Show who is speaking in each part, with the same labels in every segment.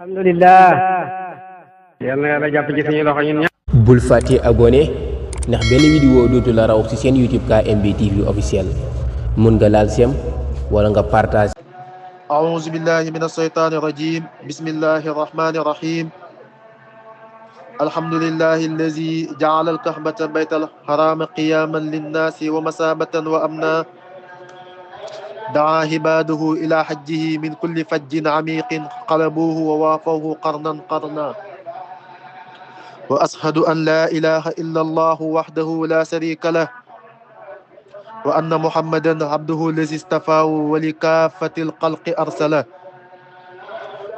Speaker 1: alhamdulillah yal na yàlla jàpp ci suñu loxo ñun ñëpp.
Speaker 2: bul fàtte abonné ndax benn vidéo dootu la raw ci seen YouTube KMB TV officiel mun nga laal sem wala nga partage.
Speaker 3: أعوذ بالله من الشيطان الرجيم بسم الله الرحمن الرحيم الحمد لله الذي جعل الكعبة بيت الحرام قياما للناس ومثابة وأمنا دعا عباده إلى حجه من كل فج عميق قلبوه ووافوه قرنا قرنا وأشهد أن لا إله إلا الله وحده لا شريك له وأن محمدا عبده الذي اصطفاه ولكافة الخلق أرسله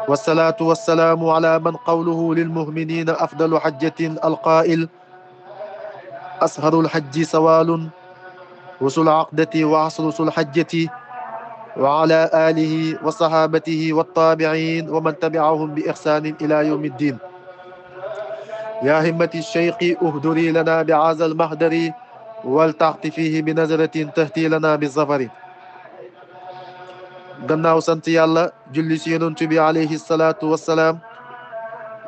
Speaker 3: والصلاة والسلام على من قوله للمؤمنين أفضل حجة القائل أسهر الحج سوال وصل عقدتي وعصر الحجة وعلى آله وصحابته والتابعين ومن تبعهم بإحسان إلى يوم الدين يا همة الشيخ اهدري لنا بعاز المهدر والتعطي فيه بنظرة تهتي لنا بالظفر gannaaw sant yàlla julli ci yonent bi alayhi salaatu wassalaam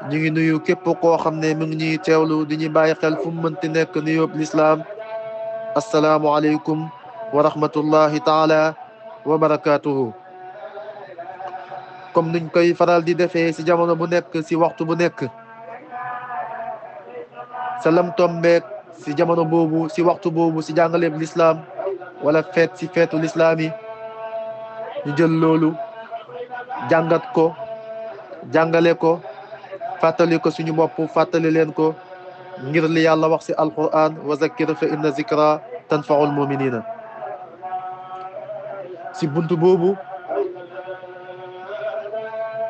Speaker 3: ñu ngi nuyu képp koo xam ne mu ngi ñuy teewlu di ñu bàyyi xel fu mu mënti nekk nuyób lislaam assalaamu aleykum wa rahmatullahi taala wa barakaatuhu comme niñ koy faral di defee ci jamono bu nekk ci waxtu bu nekk sa lam tombeek ci jamono boobu ci waxtu boobu ci jàngaleeb lislaam wala feet ci feetu lislaam yi ñu jël loolu jàngat ko jàngale ko fàttali ko suñu bopp fàttali leen ko ngir li yàlla wax ci alquran wa zakkir fa inna zikra tanfaul muminina ci buntu boobu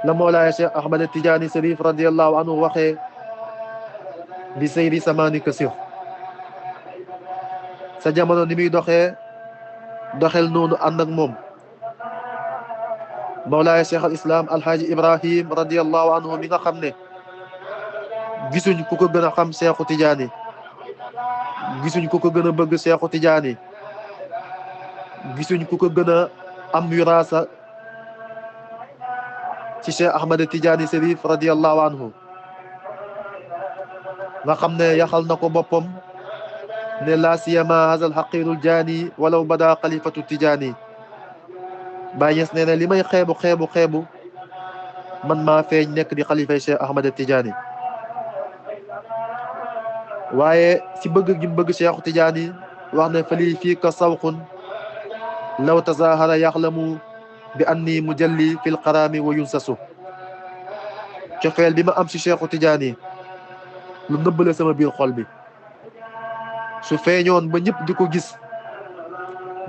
Speaker 3: la moolaaya Cheikh Ahmad Tidiane Sharif radiallahu anhu waxee bi sayri samani kasir sa jamono ni muy doxel noonu ànd ak moom Mawlaaya Cheikh al Islam Alhaaji Ibrahim radiallahu anhu mi nga xam ne gisuñ ku ko gën a xam Cheikhu Tidiane gisuñ ku ko gën a bëgg Cheikhu Tidiane gisuñ ku ko gën a am wiraasa ci Cheikh Ahmad Tidiane Sharif radiallahu anhu nga xam ne yaxal na ko boppam ne la siyama hazal xaqirul jaani walaw bada xalifatu Tidiane Baay Ñas nee na li may xeebu man maa feeñ nekk di xalifay Cheikh Ahmad Tidiane waaye si bëgg gi mu bëgg Cheikh Tidiane wax ne fali fii ka sawqun law tazahara yaxlamu bi anni mujalli fil qarami wa yunsasu cofeel bi ma am si Cheikh Tidiane lu nëbbale sama biir xol bi su feeñoon ba ñëpp di ko gis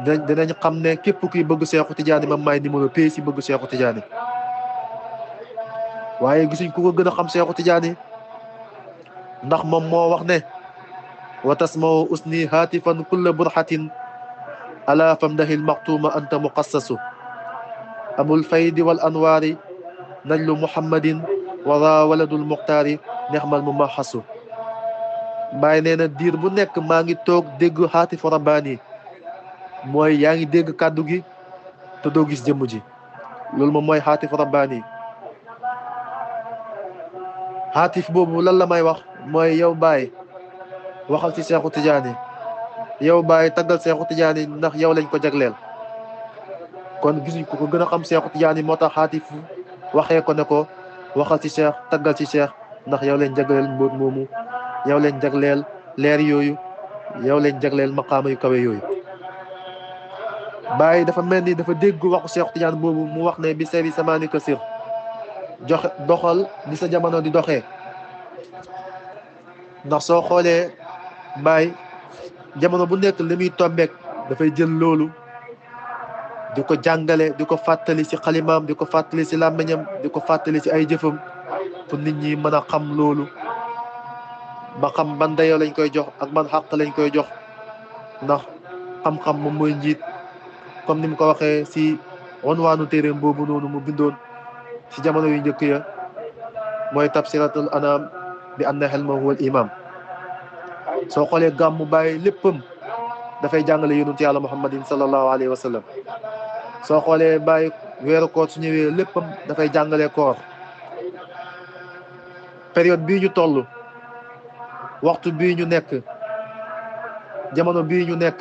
Speaker 3: dinañ xam ne képp kuy bëgg Seexu Tidiane mam maay numéro p si bëgg Seexu Tidiane waaye gisuñ ku ko gën a xam Seexu Tidiane ndax moom moo wax ne wa tasmau usni hatifan kulla burhatin ala famdahil maxtuuma anta muqassasu abul faydi wal anwaari najlu muhammadin wara waladul muxtaari nexmal mu maxasu Baay nee na diir bu nekk maa ngi toog dégg haatifu rabbaani mooy yaa ngi dégg kàddu gi te doo gis jëmm ji loolu moom mooy xaatif rabbaani xaatif boobu lan la may wax mooy yow Baay waxal ci Seexu Tidiane yow Baay taggal Seexu Tidiane ndax yow lañ ko jagleel kon gisuñ ko gën a xam Seexu Tidiane moo tax xaatif waxee ko ne ko waxal ci Seex taggal ci Seex ndax yow lañ jagleel mbóot moomu yow lañ jagleel leer yooyu yow lañ jagleel maqaama yu kawe yooyu Baay dafa mel ni dafa dégg waxu Cheikh Tidiane boobu mu wax ne bi seeri samaani kasir joxe doxal ni sa jamono di doxee ndax soo xoolee Baay jamono bu nekk li muy tombeek dafay jël loolu di ko jàngale di ko fàttali ci xalimaam di ko fàttali ci làmmiñam di ko fàttali ci ay jëfam pour nit ñi mën a xam loolu ba xam ban dayoo lañ koy jox ak ban xàq lañ koy jox ndax xam-xam moom mooy njiit comme ni mu ko waxee ci wanwaanu téeréem boobu noonu mu bindoon ci jamono yu njëkk ya mooy tabsiratul anam bi anna xelma huwa al imam soo xoolee gàmmu Baay léppam dafay jàngale yonent yàlla muhammadin sallallahu alayhi wa sallam soo xoolee Baay weeru koor su ñëwee léppam dafay jàngale koor période bii ñu toll waxtu bii ñu nekk jamono bii ñu nekk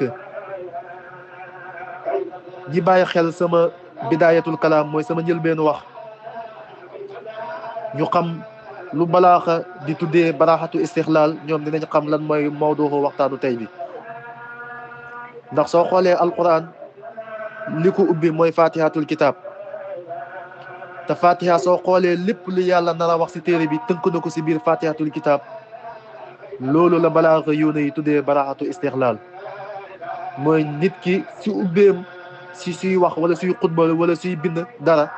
Speaker 3: ñi bàyyi xel sama bidaayatul kalaam mooy sama njëlbeenu wax ñu xam lu balaaxa di tuddee baraxatu istixlaal ñoom dinañ xam lan mooy mawduuxu waxtaanu tey bi ndax soo xoolee alquran li ko ubbi mooy fatihatul kitab te fatiha soo xoolee lépp lu yàlla nar a wax si téere bi tënk na ko si biir fatihatul kitab loolu la balaaxa yuuna yi tuddee baraxatu istixlaal mooy nit ki si ubbeem si suy wax wala suy xutba wala suy bind dara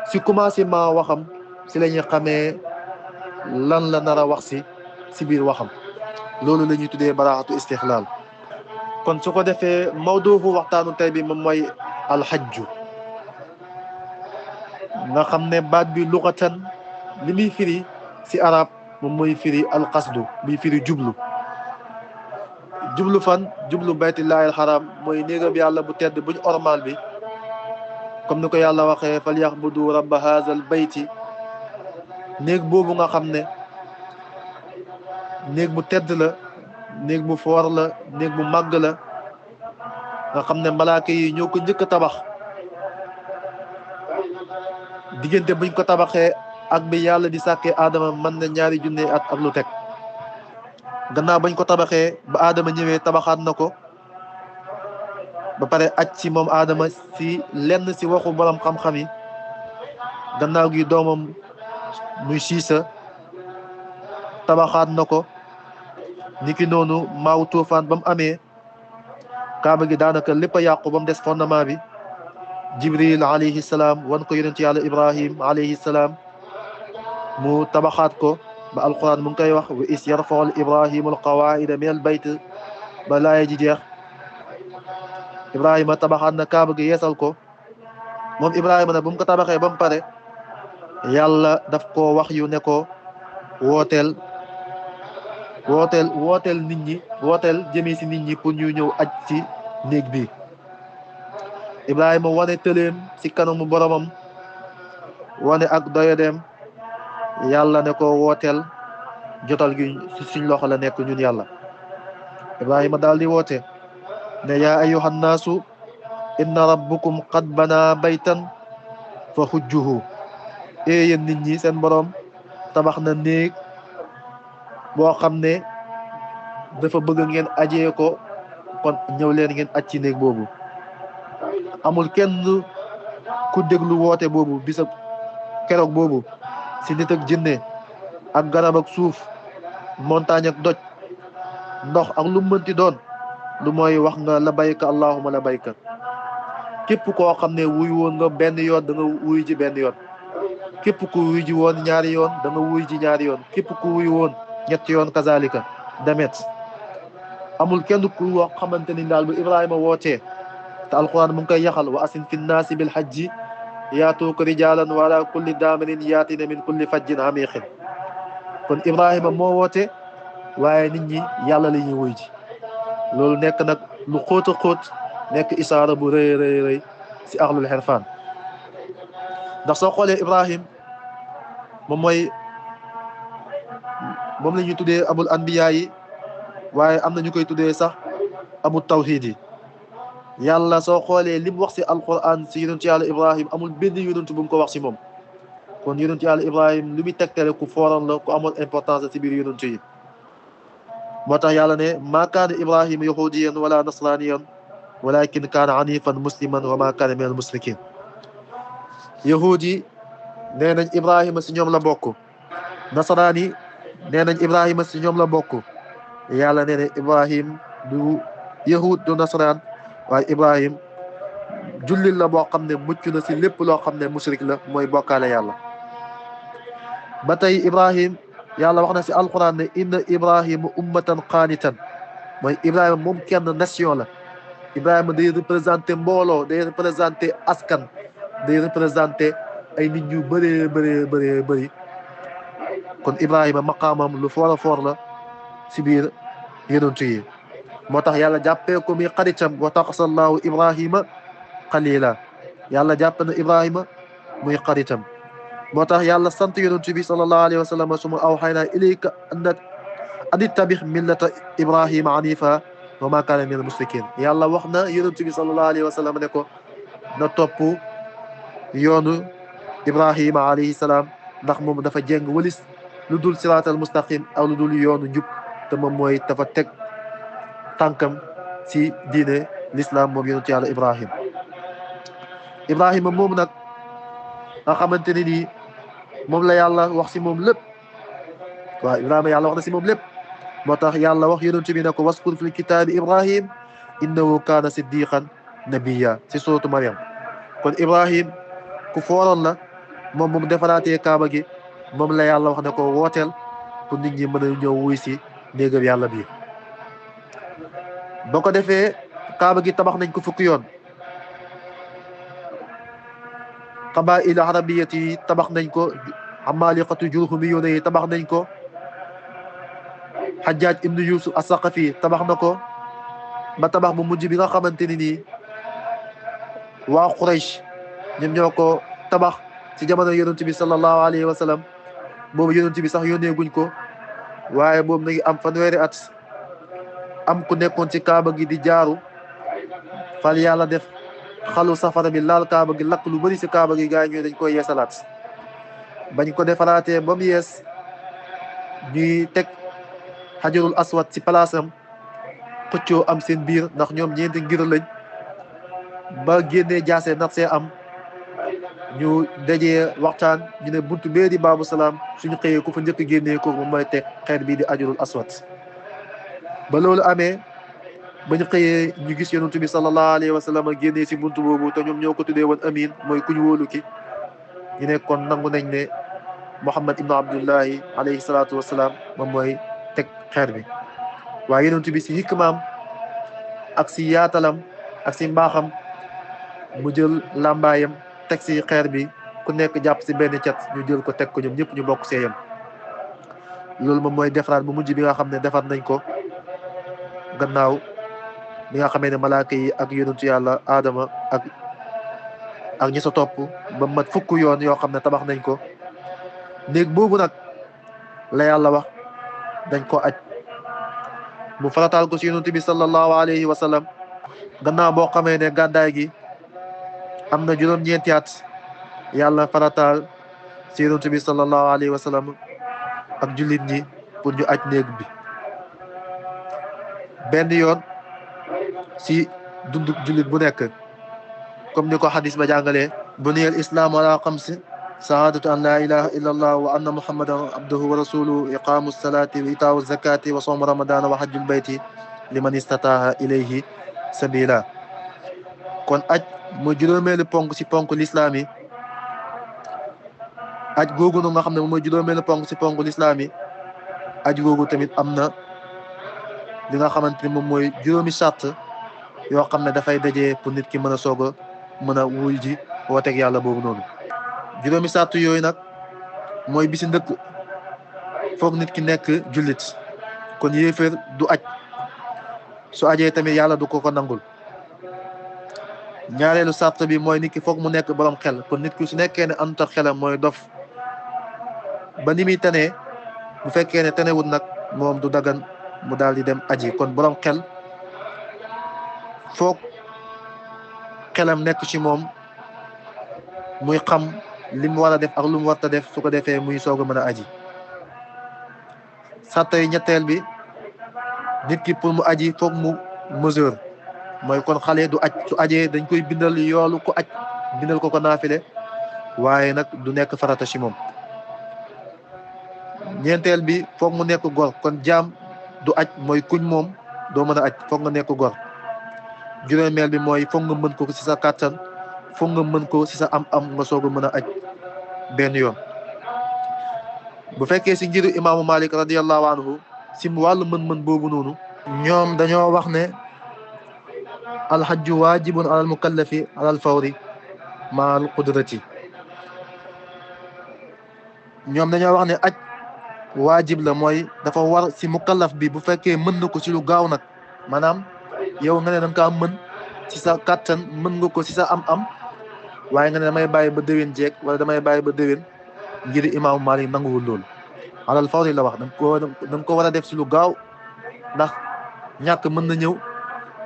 Speaker 3: si commencement waxam si la ñuy xamee lan la nar a wax si biir waxam loolu la ñuy tuddee baraxatu istixlaal kon su ko defee mawduufu waxtaanu tey bi moom mooy alxajju nga xam ne baat bi luxatan li muy firi si arab moom mooy firi alqasdu bi firi jublu jublu fan jublu baytullahi alxaram mooy néegam yàlla bu tedd buñ ormal bi comme ni ko yàlla waxee fal yaxbudu rabba haazal bayti néeg boobu nga xam ne néeg bu tedd la néeg bu foor la néeg bu màgg la nga xam ne malaaka yi ñoo ko njëkk a tabax diggante buñ ko tabaxee ak bi yàlla di sàkkee aadama mën na 2 junne at ak lu teg gannaaw bañ ko tabaxee ba aadama ñëwee tabaxaat na ko ba pare aj ci moom aadama si lenn si waxu borom xam-xam yi gannaaw gi doomam muy siisa tabaxaat na ko niki noonu maaw tuufaan ba mu amee kaaba gi daanaka lépp a yàqu ba mu des fondement bi jibril alayhi salaam wan ko yonent yàlla ibrahim alayhi salaam mu tabaxaat ko ba alquran mu ngi koy wax wa is yarfa'u ibrahimu alqawaida min al bayt ba laaya ji jeex ibrahima tabaxaat na kaaba gi yeesal ko moom ibrahima nag bu mu ko tabaxee ba mu pare yàlla daf ko wax yu ne ko wooteel nit ñi wooteel jëmee si nit ñi pour ñu ñëw aj ci néeg bi ibrahima wane tëleem si kanamu boromam wane ak doyadeem yàlla ne ko wooteel jotal gi si suñ loxo la nekk ñun yàlla ibrahima daal di woote ne yaa ayyuhan naasu inna rabbukum qad bana baytan fa hujjuhu yéen nit ñi seen borom tabax na néeg boo xam ne dafa bëgg ngeen ajee ko kon ñëw leen ngeen aj ci néeg boobu amul kenn ku déglu woote boobu bisa keroog boobu si nit ak jinne ak garab ak suuf montagne ak doj ndox ak lu mënti doon lu mooy wax nga labayka allahumma labayka képp koo xam ne wuy woon nga benn yoon da nga wuy ji benn yoon képp ku wuy ji woon 2 yoon da nga wuy ji 2 yoon képp ku wuy woon 3 yoon kazalika demet amul kenn ku wax xamante ni daal bu ibrahima wootee te alquran mu ngi koy yaxal wa asin fi nnaasi bil hajji yaatuuka rijalan wa ala kulli daamirin yaatina min kulli fajjin amiqin kon ibrahima moo woote waaye nit ñi yàlla la ñuy wuy ji loolu nekk nag lu xóot a xóot nekk isaara bu rëy rëy rëy si ahlul xirfaan ndax soo xoolee ibrahim moom la ñuy tuddee abul anbiya yi waaye am na ñu koy tuddee sax abu tawhid yi yàlla soo xoolee li mu wax si alquran si yonentu yàlla ibrahim amul benn yonentu bu mu ko wax si moom kon yonentu yàlla ibrahim lu muy tegtale ku fooran la ku amoon importance la si biir yonentu yi moo tax yàlla ne maa kaana ibrahima yahudiyan wala nasraniyan walakin kaana hanifan musliman wa ma kaana min al musrikin yahud yi nee nañ ibrahima si ñoom la bokk nasaraan yi nee nañ ibrahima si ñoom la bokk yàlla nee na ibrahim du yahud du nasaraan waaye ibrahim jullit la boo xam ne mucc na si lépp loo xam ne mushrik la mooy bokkaale yàlla ba tey ibrahim yàlla wax na si alquran ne inna ibrahima ummatan qaanitan mooy ibrahima moom kenn nation la ibrahima day représenté mbooloo day représenté askan day représenté ay nit ñu bëree bëri kon ibrahima maqaamam lu foor a foor la si biir yonent yi moo tax yàlla jàppee ko muy xaritam wa taxasallahu ibrahima xalila yàlla jàpp na ibrahima muy xaritam moo tax yàlla sant yonent bi sallallahu alayhi wa sallam suma awxaynaa ilayka an ittabi millata ibrahima hanifa wa ma kaana min al mushrikin yàlla wax na yonent bi sallallahu alayhi wa sallam ne ko na topp yoonu ibrahima alayhi salaam ndax moom dafa jéng walis lu dul siraatal mustaqim ak lu dul yoonu njub te moom mooy dafa teg tànkam si diine l'islam moom yonent yàlla ibrahima moom nag nga xamante ne nii moom la yàlla wax si moom lépp waaw ibrahima yàlla wax na si moom lépp moo tax yàlla wax yonent bi ne ko waskur fil kitaabi ibrahim innahu kaana siddiqan nabiyya si suratu Maryam kon ibrahim ku fooroon la moom defaraatee kaaba gi moom la yàlla wax ne ko wooteel pour nit ñi mën a ñëw wuy si néegam yàlla bi ba ko defee kaaba gi tabax nañ ko fukki yoon qabaa'il arabiyati yi tabax nañ ko amaaliqatu jurhumiyuuna yi tabax nañ ko Hajjaaj ibnu Yusuf as-Saqafi tabax na ko ba tabax bu mujj bi nga xamante ni nii waa Quraysh ñoom ñoo ko tabax ci jamono yonent bi sallallahu alayhi wa sallam boobu yonent bi sax yónnee guñ ko waaye boobu na ngi am fanweeri at am ku nekkoon ci kaaba gi di jaaru fal yàlla def xalu safara bi laal kaaba gi lakk lu bëri ci kaaba gi gaa ñooy dañ koy yeesalaat bañ ko defaraatee ba mu yees ñuy teg xajarul aswad ci palaasam xëccoo am seen biir ndax ñoom ñeenti ngir lañ ba génnee jaase nax see am ñu dajee waxtaan ñu ne buntu bee di baabu salaam suñu xëyee ku fa njëkk génnee ko moom mooy teg xeer bii di ajarul aswad ba loolu amee ba ñu xëyee ñu gis yonent bi sallallahu alayhi wa sallam génnee si buntu boobu te ñoom ñoo ko tuddee woon amin mooy kuñ wóolu ki ñu ne kon nangu nañ ne Muhammad ibnu Abdullahi alayhi salaatu wasalaam moom mooy teg xeer bi waaye yonent bi si hikmaam ak si yaatalam ak si mbaaxam mu jël làmbaayam teg si xeer bi ku nekk jàpp si benn cat ñu jël ko teg ko ñoom ñëpp ñu bokk seeyam loolu moom mooy defaraat bu mujj bi nga xam ne defar nañ ko gannaaw bi nga xamee ne malaaka yi ak yonentu yàlla Adama ak ñi sa topp ba mat fukk yoon yoo xam ne tabax nañ ko néeg boobu nag la yàlla wax dañ ko aj mu farataal ko si yonent bi sallallahu alayhi wa sallam gannaaw boo xamee ne gàddaay gi am na juróom-ñeenti at yàlla farataal si yonent bi sallallahu alayhi wa sallam ak jullit ñi pour ñu aj néeg bi benn yoon si dundu jullit bu nekk comme ni ko xadis ba jàngalee buniyal islaamu ala xamsi shahadatu an la ilaha illa allah wa anna muhammadan abduhu wa rasuluhu iqamu salati wa itaawu zakati wa sawmu ramadana wa hajjul bayti liman istataha ilayhi sabila kon aj mooy juróomeelu ponk si ponk lislaam yi aj googu nu nga xam ne mooy juróomeelu ponk si ponk lislaam yi aj googu tamit am na li nga xamante ni moom mooy juróomi sart yoo xam ne dafay dajee pour nit ki mën a soog a mën a wuy ji wooteeg yàlla boobu noonu juróomi sart yooyu nag mooy bisi ndëkk foog nit ki nekk jullit kon yéeféer du aj su ajee tamit yàlla du ko nangul ñaareelu sart bi mooy nit ki foog mu nekk borom xel kon nit ki su nekkee ne àndut ak xelam mooy dof ba ni muy tanee bu fekkee ne tanewut nag moom du dagan mu daal di dem aji kon borom xel foog xelam nekk ci moom muy xam li mu war a def ak lu mu warta def su ko defee muy soog a mën a aji sarta yi ñetteel bi nit ki pour mu aji foog mu mesure mooy kon xale du aj su ajee dañ koy bindal yoolu ko aj bindal ko naafile waaye nag du nekk farata ci moom ñeenteel bi foog mu nekk gor kon jaam du aj mooy kuñ moom doo mën a aj foog nga nekk gor juróomeel bi mooy foog nga mën ko ci sa kàttan foog nga mën ko ci sa am nga soog a mën a aj benn yoon bu fekkee ci njiru imaamu Malik radiyallahu anhu ci wàllu mën-mën boobu noonu ñoom dañoo wax ne alxajju waajibun alal mukallafi alal fawri maal qudrati ñoom dañoo wax ne aj waajib la mooy dafa war ci mukallaf bi bu fekkee mën na ko ci lu gaaw nag maanaam yow nga ne da nga kaa mën ci sa kàttan mën nga ko ci sa am waaye nga ne damay bàyyi ba déwén jeeg wala damay bàyyi ba déwén ngir imaamu Malik nanguwul loolu alal fawri la wax da nga ko war a def si lu gaaw ndax ñàkk mën na ñëw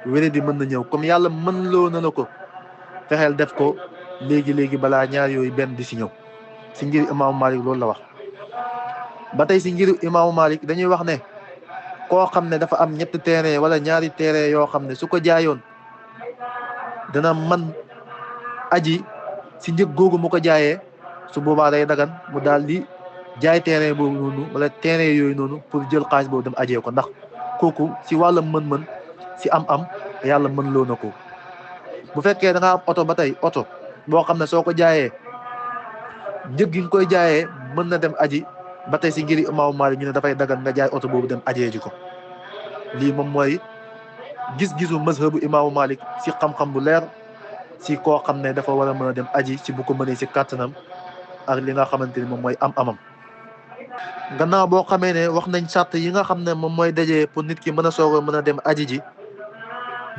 Speaker 3: wéradi mën na ñëw comme yàlla mën loo na la ko fexeel def ko léegi balaa ñaar yooyu benn di si ñëw si ngir imaamu Malik loolu la wax. ba tey si ngir imaamu Malik dañuy wax ne koo xam ne dafa am ñetti terrain wala ñaari terrain yoo xam ne su ko jaayoon dana man aji si njëg googu mu ko jaayee su boobaa day dagan mu daal di jaay terrain boobu noonu wala terrain yooyu noonu pour jël xaalis boobu dem ajee ko ndax kooku si wàllam mën-mën si am-am yàlla mën loo na ko. bu fekkee da nga am oto ba tey oto boo xam ne soo ko jaayee njëg gi nga koy jaayee mën na dem aji ba tey si ngiri imaamu Maalik ñu ne dafay dagan nga jaay oto boobu dem ajee ji ko. lii moom mooy gis-gisu mazhabu imaamu Maalik si xam-xam bu leer si koo xam ne dafa war a mën a dem aji si bu ko mënee si kàttanam ak li nga xamante ni moom mooy am-amam. gannaaw boo xamee ne wax nañ sart yi nga xam ne moom mooy dajee pour nit ki mën a soog a mën a dem aji ji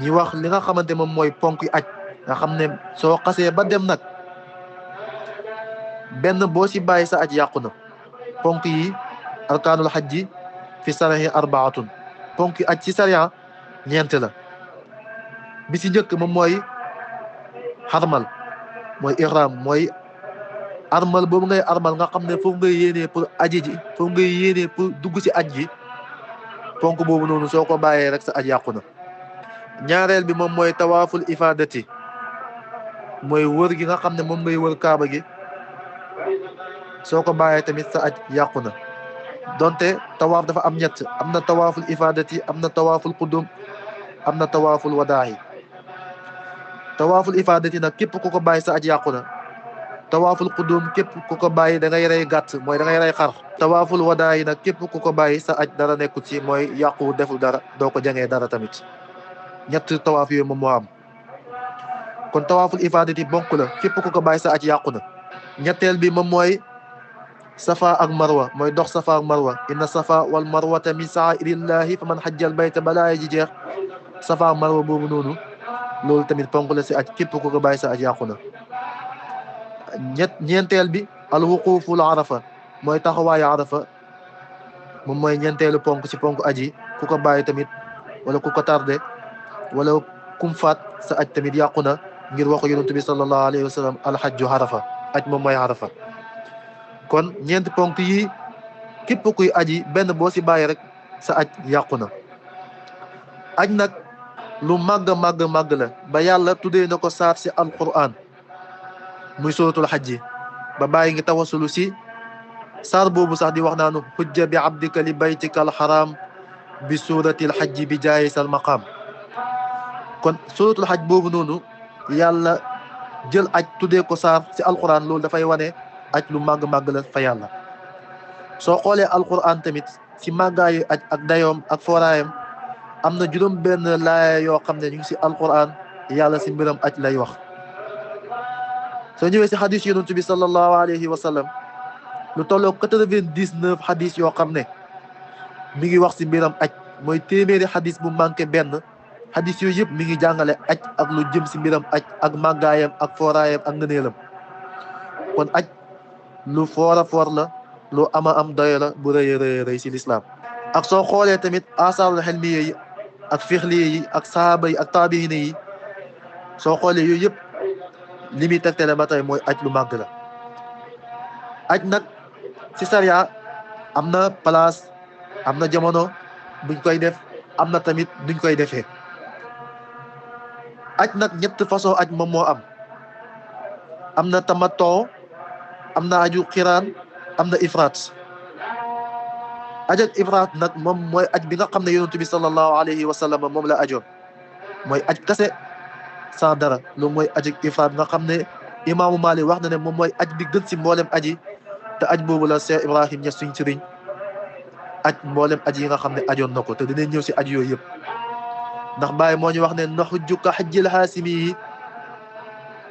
Speaker 3: ñi wax li nga xamante moom mooy ponk aj nga xam ne soo xasee ba dem nag benn boo si bàyyi sa aj yàqu na. ponk yi arkaanul xajji fi sarihi arbaatun ponk yi aj ci sariya ñeent la. bi si njëkk moom mooy xarmal mooy ihram mooy armal boobu ngay armal nga xam ne foofu ngay yéenee pour aji ji foofu ngay yéenee pour dugg si aj ji ponk boobu noonu soo ko bàyyee rek sa aj yàqu na. ñaareel bi moom mooy tawaaful ifadati mooy wër gi nga xam ne moom ngay wër kaaba gi soo ko bàyyee tamit sa aj yàqu na. donte tawaaf dafa am ñett am na tawaaful ifadati am na tawaaful qudum am na tawaaful wadaahi. tawaaful ifadati nag képp ku ko bàyyi sa aj yàqu na. tawaaful qudum képp ku ko bàyyi da ngay rey gàtt mooy da ngay rey xar. tawaaful wadaahi nag képp ku ko bàyyi sa aj dara nekkut ci mooy yàqu deful dara doo ko jangee dara tamit. ñett tawaaf yooyu moom moo am kon tawaaful ifadati bonk la képp ku ko bàyyi sa aj yàqu na. ñetteel bi moom mooy safa ak marwa mooy dox safa ak marwa inna safa wal marwata min sa'airillahi fa man hajjal bayta balaa ji jeex safa ak marwa boobu noonu loolu tamit ponk la si aj képp ku ko bàyyi sa aj yàqu na. ñeenteel bi al wuquful arafa mooy taxawaayu arafa moom mooy ñeenteelu ponk si ponk aji ku ko bàyyi tamit wala ku ko tardé wala kum faat sa aj tamit yàqu na ngir waxu yonent bi sallallahu alayhi wa sallam alhajju arafa aj moom mooy arafa. kon ñeenti ponk yi képp kuy aji benn boo si bàyyi rek sa aj yàqu na. aj nag lu màgg la ba yàlla tuddee na ko saar si alquran muy suratul xajji ba bàyyi ngi tawasulu si saar boobu sax di wax naanu hujja bi abdika li baytika alxaram bi suratil xajji bi jaayi sal maqam. kon suratul xaj boobu noonu yàlla jël aj tuddee ko saar si alquran loolu dafay wane aj lu màgg la fa yàlla. soo xoolee alquran tamit si màggaayu aj ak dayoom ak fooraayam am na juróom benn laaya yoo xam ne ñu ngi si alquran yàlla si mbiram aj lay wax. soo ñëwee si xadis yonent bi sallallahu alayhi wa sallam lu tolloo 99 xadis yoo xam ne mi ngi wax si mbiram aj mooy téeméeri xadis bu manqué benn xadis yooyu yëpp mi ngi jàngale aj ak lu jëm si mbiram aj ak màggaayam ak fooraayam ak ngëneelam. kon aj lu foora foor la lu ama am doyo la bu rëy si lislaam. ak soo xoolee tamit asaarul xelmiye yi ak fixliye yi ak sahaaba yi ak taabiine yi soo xoolee yooyu yëpp li muy tegtale ba tey mooy aj lu màgg la. aj nag si sariya am na place am na jamono buñ koy def am na tamit duñ koy defee. aj nag ñett façon aj moom moo am. am na tamattu am na aju xiraan am na ifraat. aj ak ifraat nag moom mooy aj bi nga xam ne yonent bi sallallahu alayhi wa sallam moom la ajoon mooy aj kase sans dara loolu mooy aj ak ifraat nga xam ne imaamu Maalik wax na ne moom mooy aj bi gën si mboolem aji te aj boobu la Cheikh Ibrahim Niass suñ sëriñ aj mboolem aj yi nga xam ne ajoon na ko te dinañ ñëw si aj yooyu yëpp ndax Baay moo ñu wax ne naxujju ka xajjil xaasimi yi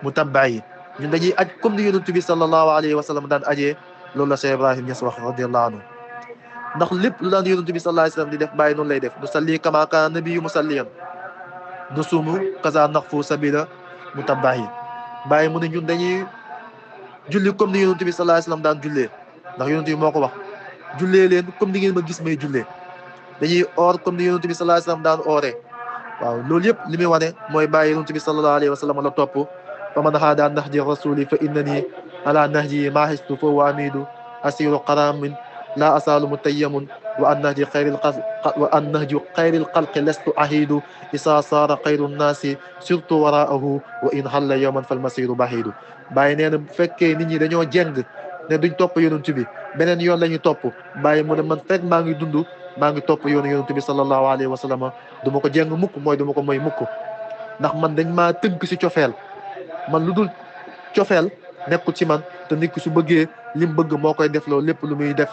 Speaker 3: mutabaa yi ñun dañuy aj comme ni yonent bi sallallahu alayhi wa sallam daan ajee loolu la Cheikh Ibrahim Niass wax radiyallahu anhu ndax lépp lu daan yonent bi sallallahu alayhi wa sallam di def Baay noonu lay def nu salli kama kaana nabiyyu musalliyan nu suumu kaza naqfu sabila mutabaa yi Baay mu ne ñun dañuy julli comme ni yonent bi sallallahu alayhi wasallam daan jullee ndax yonent bi moo ko wax jullee leen comme ni ngeen ma gis may jullee dañuy oor comme ni yonent bi sallallahu alayhi wasallam daan ooree waaw loolu yëpp li muy wane mooy bàyyi yonent bi sallallahu alayhi wasallam la topp fa man haada nahji rasuli fa innani ala nahji maahistu fa wa amidu asiru qaramin la asalu mutayyamun wa an nahji xayril xalqi lestu ahidu isa saara xayru nnaasi surtout waraahu wa in halla yawman fal masiru bahidu bàyyi nee na bu fekkee nit ñi dañoo jeng ne duñ topp yonent bi beneen yoon la ñuy topp bàyyi mu ne man fekk maa ngi dund maa ngi topp yoonu yonent bi sallallahu alayhi wa sallam du ma ko jeng mukk mooy du ma ko moy mukk ndax man dañ maa tënk si cofeel man lu dul cofeel nekkul ci man te nit ki su bëggee lim bëgg moo koy def loolu lépp lu muy def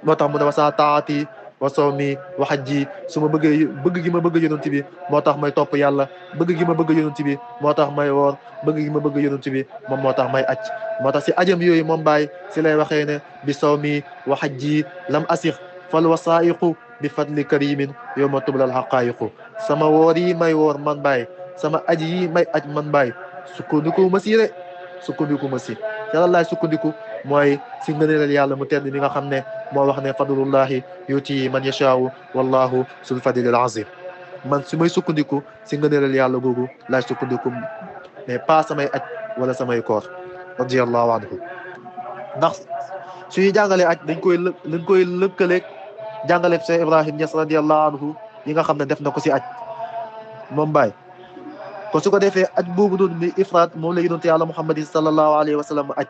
Speaker 3: moo tax mu ne wasa taati wa sawmi wa hajji su ma bëggee bëgg gi ma bëgg yonent bi moo tax may topp yàlla bëgg gi ma bëgg yonent bi moo tax may woor bëgg gi ma bëgg yonent bi moom moo tax may aj moo tax si ajam yooyu moom Baay si lay waxee ne bi sawmi wa hajji lam asix fal wasaiqu bi fadli karimin yow ma tublal haqaayiqu sama woor yi may woor man Baay sama aj yi may aj man Baay sukkandiku ma si de sukkandiku ma si yàlla laay sukkandiku mooy si ngëneelal yàlla mu tedd mi nga xam ne moo wax ne fadlullahi yuti man yashaawu wallahu sul fadlil azim man su may sukkandiku si ngëneelal yàlla googu laay sukkandiku mais pas samay aj wala samay koor radiyallahu anhu ndax suñuy jàngalee aj dañ koy lëkkaleeg jàngaleeg Cheikh Ibrahim Niass radiyallahu anhu yi nga xam ne def na ko si aj moom Baay kon su ko defee aj boobu noonu mi ifraat moom la yonent yàlla Muhammadin sallallahu alayhi wa sallam aj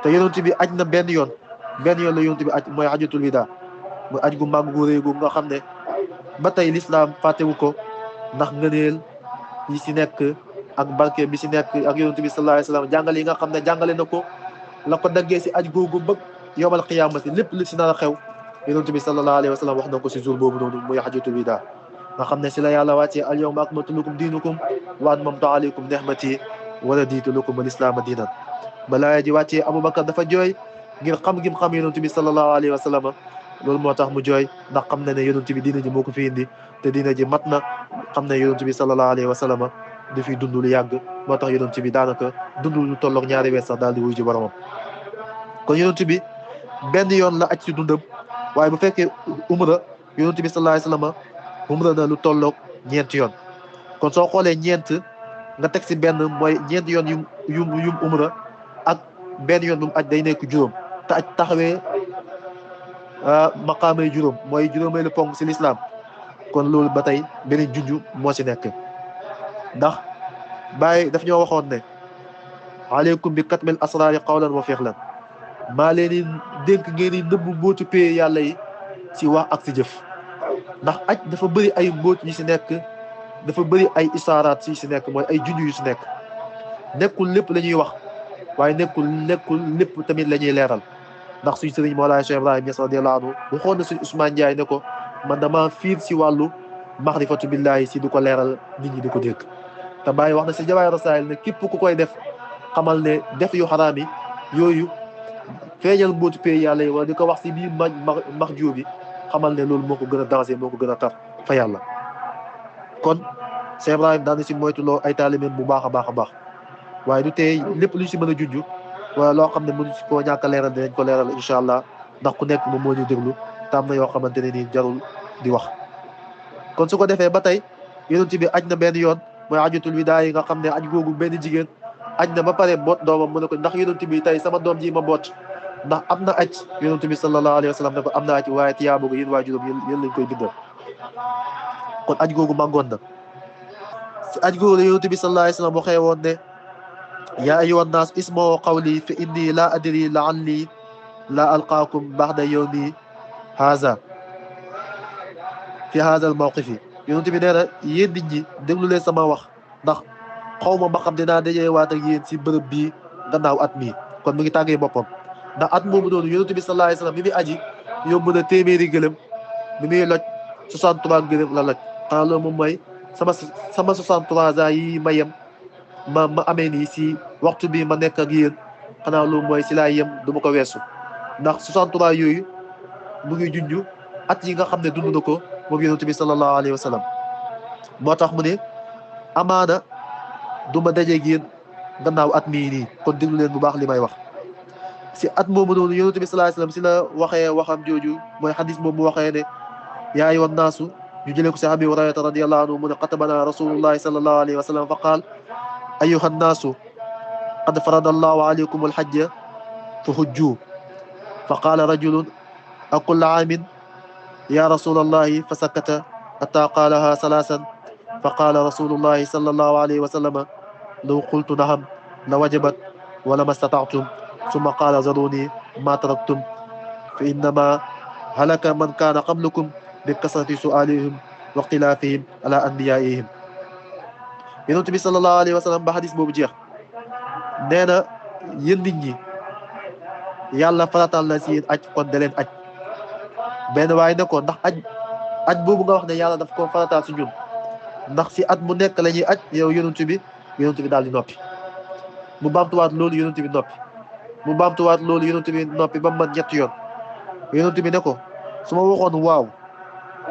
Speaker 3: te yonent bi aj na benn yoon la yonent bi aj mooy ajatul wida mooy aj gu màgg gu réy gu nga xam ne ba tey l'islam fàttewu ko ndax ngëneel yi si nekk ak barke bi si nekk ak yonent bi sallallahu alayhi wa sallam jàngale yi nga xam ne jàngale na ko la ko daggee si aj googu bëgg yowmal qiyaamati lépp li si nar a xew yonent bi sallallahu alayhi wa sallam wax na ko si jour boobu noonu muy ajatul wida nga xam ne si la yàlla wàccee al yawma akmaltu lakum diinukum wa atmamtu alaykum ni'mati wa raditu lakum al islaama diinan balaa ji wàccee Aboubacar dafa jooy ngir xam gim xam yonent bi sallallahu alayhi wa sallam loolu moo tax mu jooy ndax xam na ne yonent bi diina ji moo ko fi indi te diina ji mat na xam ne yonent bi sallallahu alayhi wa sallam du fi dund lu yàgg moo tax yonent bi daanaka dund lu tolloog ñaari weer sax daal di wuy ji boromam kon yonent bi benn yoon la aj ci dundam waaye bu fekkee umra yonent bi sallallahu alayhi wa sallam umra na lu tolloog ñeenti yoon kon soo xoolee ñeent nga teg si benn mooy ñeenti yoon yum umra ak benn yoon bu mu aj day nekk juróom te aj taxawee maqaamay juróom mooy juróomeelu ponk si lislaam kon loolu ba tey beneen junju moo si nekk ndax Baay daf ñoo waxoon ne aleykum bi katmil asraari qawlan wa fi'lan maa leen di dénk ngeen di nëbb mbóotu pee yàlla yi si wax ak si jëf ndax aj dafa bëri ay mbóot yu si nekk dafa bëri ay isaaraat si nekk mooy ay junj yu si nekk nekkul lépp la ñuy wax waaye nekkul lépp tamit la ñuy leeral ndax suñ sëriñ Mawlaay Cheikh Ibrahim Niass radiyallahu anhu waxoon na suñ Ousmane Ndiaye ne ko man dama fiir si wàllu maxrifatu billahi si di ko leeral nit ñi di ko dégg te Baay wax na si Jawaahir Rasaa'il ne képp ku koy def xamal ne def yu xaraam yi yooyu feeñal mbóotu pay yàlla yi wala di ko wax si biir max juu bi xamal ne loolu moo ko gën a danger moo ko gën a tar fa yàlla kon Cheikh Ibrahim daan na si moytuloo ay taalibeem bu baax a baax a baax waaye du tey lépp lu ñu si mën a junj wala loo xam ne mënu si koo ñàkk a leeral dinañ ko leeral incha allah ndax ku nekk moom moo ñu déglu te am na yoo xamante ne nii jarul di wax. kon su ko defee ba tey yonent bi aj na benn yoon mooy ajatul widaa yi nga xam ne aj googu benn jigéen aj na ba pare boot doomam mu ne ko ndax yonent bi tey sama doom ji ma boot ndax am na aj yonent bi sallallahu alayhi wa sallam ne ko am na aj waaye tiyaaba ko yéen waajuram yéen lañ koy bindal kon aj googu màggoon na si aj googu la yonent bi sallallahu alayhi wa sallam waxee woon ne yaa ayyuhan naas isma'u qawli fa inni laa adri la'alli laa alqaakum ba'da yawmi haza fi haza al mawqifi yonent bi nee na yéen nit ñi déglu leen sama wax ndax xaw ma ba xam dinaa dajee waat ak yéen si bërëb bii gannaaw at mii kon mu ngi tàggee boppam ndax at moomu noonu yonent bi sallallahu alayhi wa sallam mi muy aji yóbbu na téeméeri gëlëm mi muy loj 63 gëlëm la loj xanaa loolu moom mooy sama 63 ans yi ma yem ma amee nii si waxtu bi ma nekk ak yéen xanaa loolu mooy si laa yem du ma ko weesu ndax 63 yooyu mu ngi junj at yi nga xam ne dund na ko moom yonent bi sallallahu alayhi wa sallam moo tax mu ne amaana du ma dajeeg yéen gannaaw at mii nii kon déglu leen bu baax li may wax si at moomu noonu yonent bi sallallahu alayhi wasallam si la waxee waxam jooju mooy xadis boobu mu waxee ne yaa ayyuhan naasu ñu jëlee ko si Abi Hurayrata radiyallahu anhu mu ne xatabana rasulullahi sallallahu alayhi wa sallam fa qaal ayyuhan naasu qad farada allahu alaykum alhajja fa hujju fa qaala rajulun akulla aamin ya rasulallahi fa sakata hatta qaalaha salaasan fa qaala rasulullahi sallallahu alayhi wa sallam law qultu naham la wajabat wala ma stata'tum ثم قال ذروني ما تركتم فإنما هلك من كان قبلكم بكثرة سؤالهم واختلافهم على أنبيائهم yonent bi sallallahu alayhi wa sallam ba xadis boobu jeex nee na yéen nit ñi yàlla faratal na si yéen aj kon da leen aj benn waaye ne ko ndax aj boobu nga wax ne yàlla daf ko faratal si ñun ndax si at mu nekk la ñuy aj yow yonent bi daal di noppi mu baamtuwaat loolu yonent bi noppi mu baamtuwaat loolu yonent bi noppi ba man ñetti yoon yonent bi ne ko su ma waxoon waaw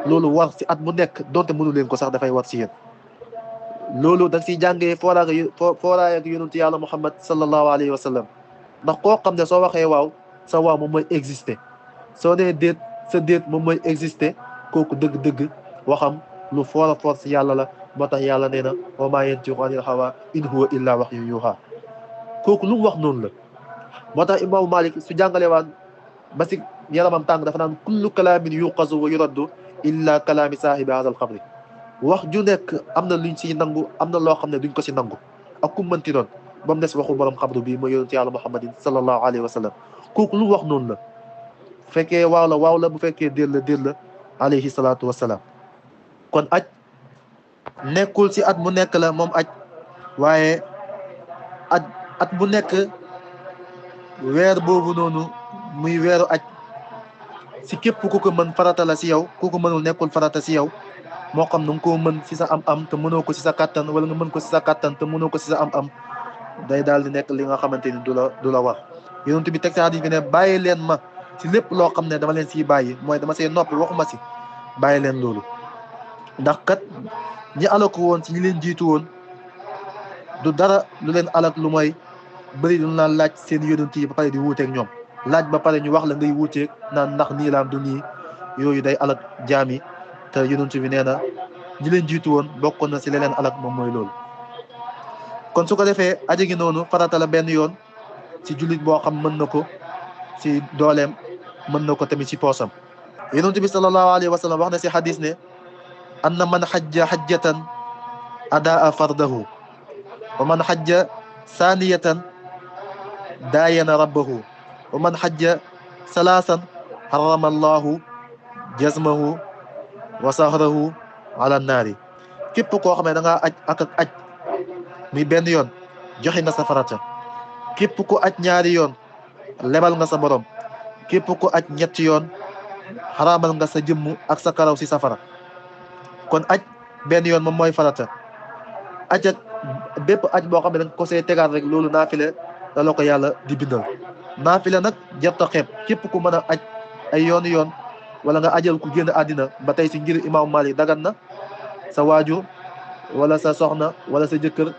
Speaker 3: loolu war si at mu nekk donte mënu leen ko sax dafay war si yéen loolu da nga siy jàngee fooraay ak yonent yàlla Muhammad sallallahu alayhi wa sallam ndax koo xam ne soo waxee waaw sa waaw moom mooy exister soo nee déet sa déet moom mooy exister kooku dëgg-dëgg waxam lu foor a foor si yàlla la moo tax yàlla nee na wa maa yantiqu anil hawaa in huwa illaa wahyun yuuhaa kooku lu mu wax noonu la moo tax imaamu Malik su jàngalee waan ba si yaramam tàng dafa naan kullu kalaamin yuqazu wa yuraddu illa kalaami saahibi haazal qabri wax ju nekk am na luñ si nangu am na loo xam ne duñ ko si nangu ak ku mënti doon ba mu des waxu borom xabru bi mooy yonent yàlla Muhammadin sallallahu alayhi wa sallam kooku lu wax noonu la bu fekkee waaw la bu fekkee déet la alayhi salaatu wa salaam kon aj nekkul si at mu nekk la moom aj waaye at bu nekk weer boobu noonu muy weeru aj si képp ku ko mën farata la si yow ku ko mënul nekkul farata si yow moo xam na nga koo mën si sa am-am te mënoo ko si sa kattan wala nga mën ko si sa kattan te mënoo ko si sa am-am day daal di nekk li nga xamante ni du la war yonent bi teg si hadis bi ne bàyyi leen ma si lépp loo xam ne dama leen siy bàyyi mooy dama see noppi waxuma si bàyyi leen loolu ndax kat ñi alako woon si ñi leen jiitu woon du dara lu leen alak lu mooy bëri lu naan laaj seen yonent yi ba pare di wuuteeg ñoom laaj ba pare ñu wax la ngay wuuteeg naan ndax nii laam du nii yooyu day alak jaam yi te yonent bi nee na ñi leen jiitu woon bokkoon na si leneen alak moom mooy loolu kon su ko defee aji gi noonu farata la benn yoon si jullit boo xam mën na ko si dooleem mën na ko tamit si poosam yonent bi sallallahu alayhi wa sallam wax na si hadis ne anna man xajja xajjatan adaa fardahu wa man xajja saaniyatan daayana rabbahu wa man xajja salaasan harrama allahu jazmahu wa sahrahu ala naari képp koo xam ne da ngaa aj muy benn yoon joxe nga sa farata képp ku aj ñaari yoon lebal nga sa borom képp ku aj ñetti yoon xaraamal nga sa jëmm ak sa karaw si safara kon aj benn yoon moom mooy farata aj ak bépp aj boo xam ne da nga ko see tegaat rek loolu naafile da la ko yàlla di bindal naafile nag jarta xeeb képp ku mën a aj ay yoon wala nga ajal ku génn àddina ba tey si ngir imaamu Malik dagan na sa waajur wala sa soxna wala sa jëkkër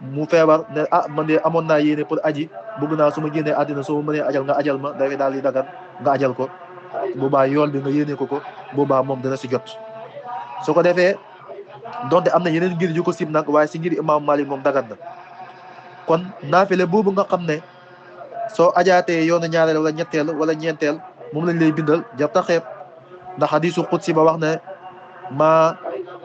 Speaker 3: mu feebar ne man de amoon naa yéene pour aji bëgg naa su ma génnee àddina soo ma mënee ajal nga ajal ma dafay daal di dagan nga ajal ko boobaa yool bi nga yéene ko boobaa moom dana si jot su ko defee donte am na yeneen ngir yu ko sib nag waaye si ngir imaamu Malik moom dagan na kon naafile boobu nga xam ne soo ajaatee yoonu ñaareel wala ñetteel wala ñeenteel moom lañ lay bindal jarta xeeb ndax hadisu qudsi ba wax ne ma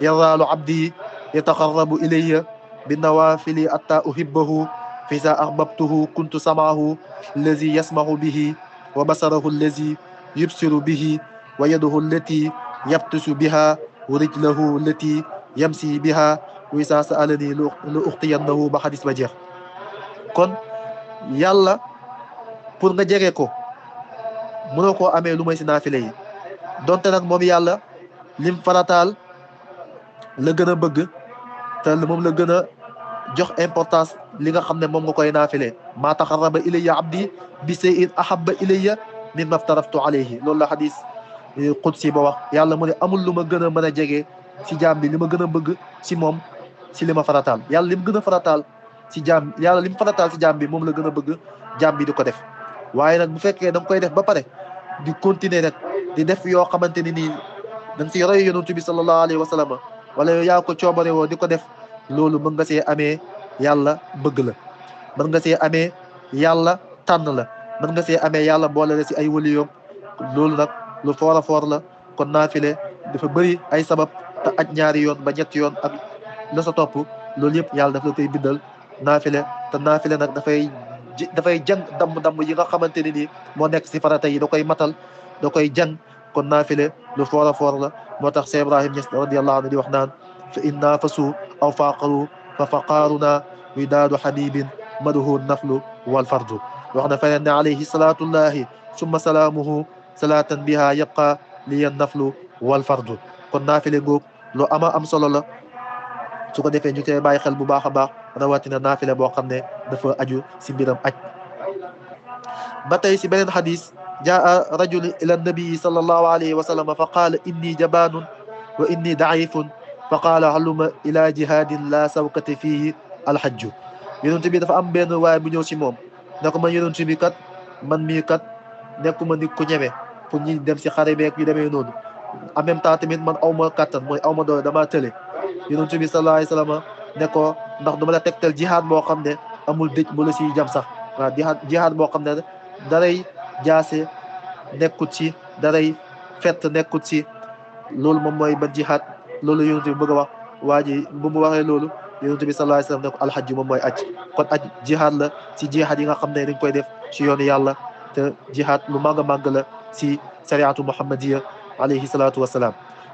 Speaker 3: yazaalu abdi yataxarrabu ilayya bi nawafili atta uhibbahu fa iza ahbabtuhu kuntu samaahu allazi yasmahu bihi wa basarahu allazi yubsiru bihi wa yaduhu allati yabtisu biha wa rijlahu allati yamsi biha wa iza sa'alani lu uxtiyannahu ba xadis ba jeex kon yàlla pour nga jege ko mënoo koo amee lu may si naafile yi donte nag moom yàlla lim farataal la gën a bëgg te moom la gën a jox importance li nga xam ne moom nga koy naafile maa taxarraba ilayya abdi bi shay'in ahabba ilayya mimma aftaraftu alayhi loolu la xadis qudsi ba wax yàlla mu ne amul lu ma gën a mën a jege si jaam bi li ma gën a bëgg si moom si li ma farataal yàlla lim gën a farataal si jaam yàlla li mu farataal si jaam bi moom la gën a bëgg jaam bi di ko def waaye nag bu fekkee da nga koy def ba pare di continuer nag di def yoo xamante ni nii da nga siy roy yonent bi sallallahu alayhi wa sallam wala yow yaa ko coobare woo di ko def loolu mën nga see amee yàlla bëgg la mën nga see amee yàlla tànn la mën nga see amee yàlla boole la si ay waliyoom loolu nag lu foor a foor la kon naafile dafa bëri ay sabab te aj ñaari yoon ba ñetti yoon ak la sa topp loolu yëpp yàlla daf la koy bindal naafile te naafile nag dafay jàng damm yi nga xamante ne nii moo nekk si farata yi da koy matal da koy jàng kon naafile lu foor a foor la moo tax Cheikh Ibrahim Niass radiyallahu anhu di wax naan fa in naafasu aw faaqaru fa faqaaruna widaadu xabibin maduhu naflu wal fardu wax na feneen ne alayhi salaatullahi summa salaamuhu salaatan biha yabqa liyan naflu wal fardu kon naafile ngoog lu ama am solo la su ko defee ñu koy bàyyi xel bu baax a baax rawatina naafile boo xam ne dafa aju si mbiram aj ba tey si beneen xadis jaa rajul ila nabii sallallahu alayhi wa sallam fa qaala inni jabaanun wa inni daifun fa qaala haluma ila jihadin la sawkate fihi alhajju yonent bi dafa am benn waaye bu ñëw si moom ne ko man yonent bi kat man mii kat nekkuma nit ku ñeme pour ñi dem si xare beeg yu demee noonu en même temps tamit man awma kattan mooy awma doole dama tële yonent bi sallallahu alayhi wa sallam ne ko ndax dama la tegtal jihaad boo xam ne amul dëj bu la siy jam sax waaw jihaad boo xam ne daray jaase nekkut ci daray fett nekkut ci loolu moom mooy ban jihaad loolu yonent bi bëgg a wax waa ji bu mu waxee loolu yonent bi sallallahu alayhi wa sallam ne ko alxajju moom mooy aj kon aj jihaad la si jihaad yi nga xam ne dañ koy def si yoonu yàlla te jihaad lu màgg a màgg la si sariatu muhammadiya alayhi salatu wassalam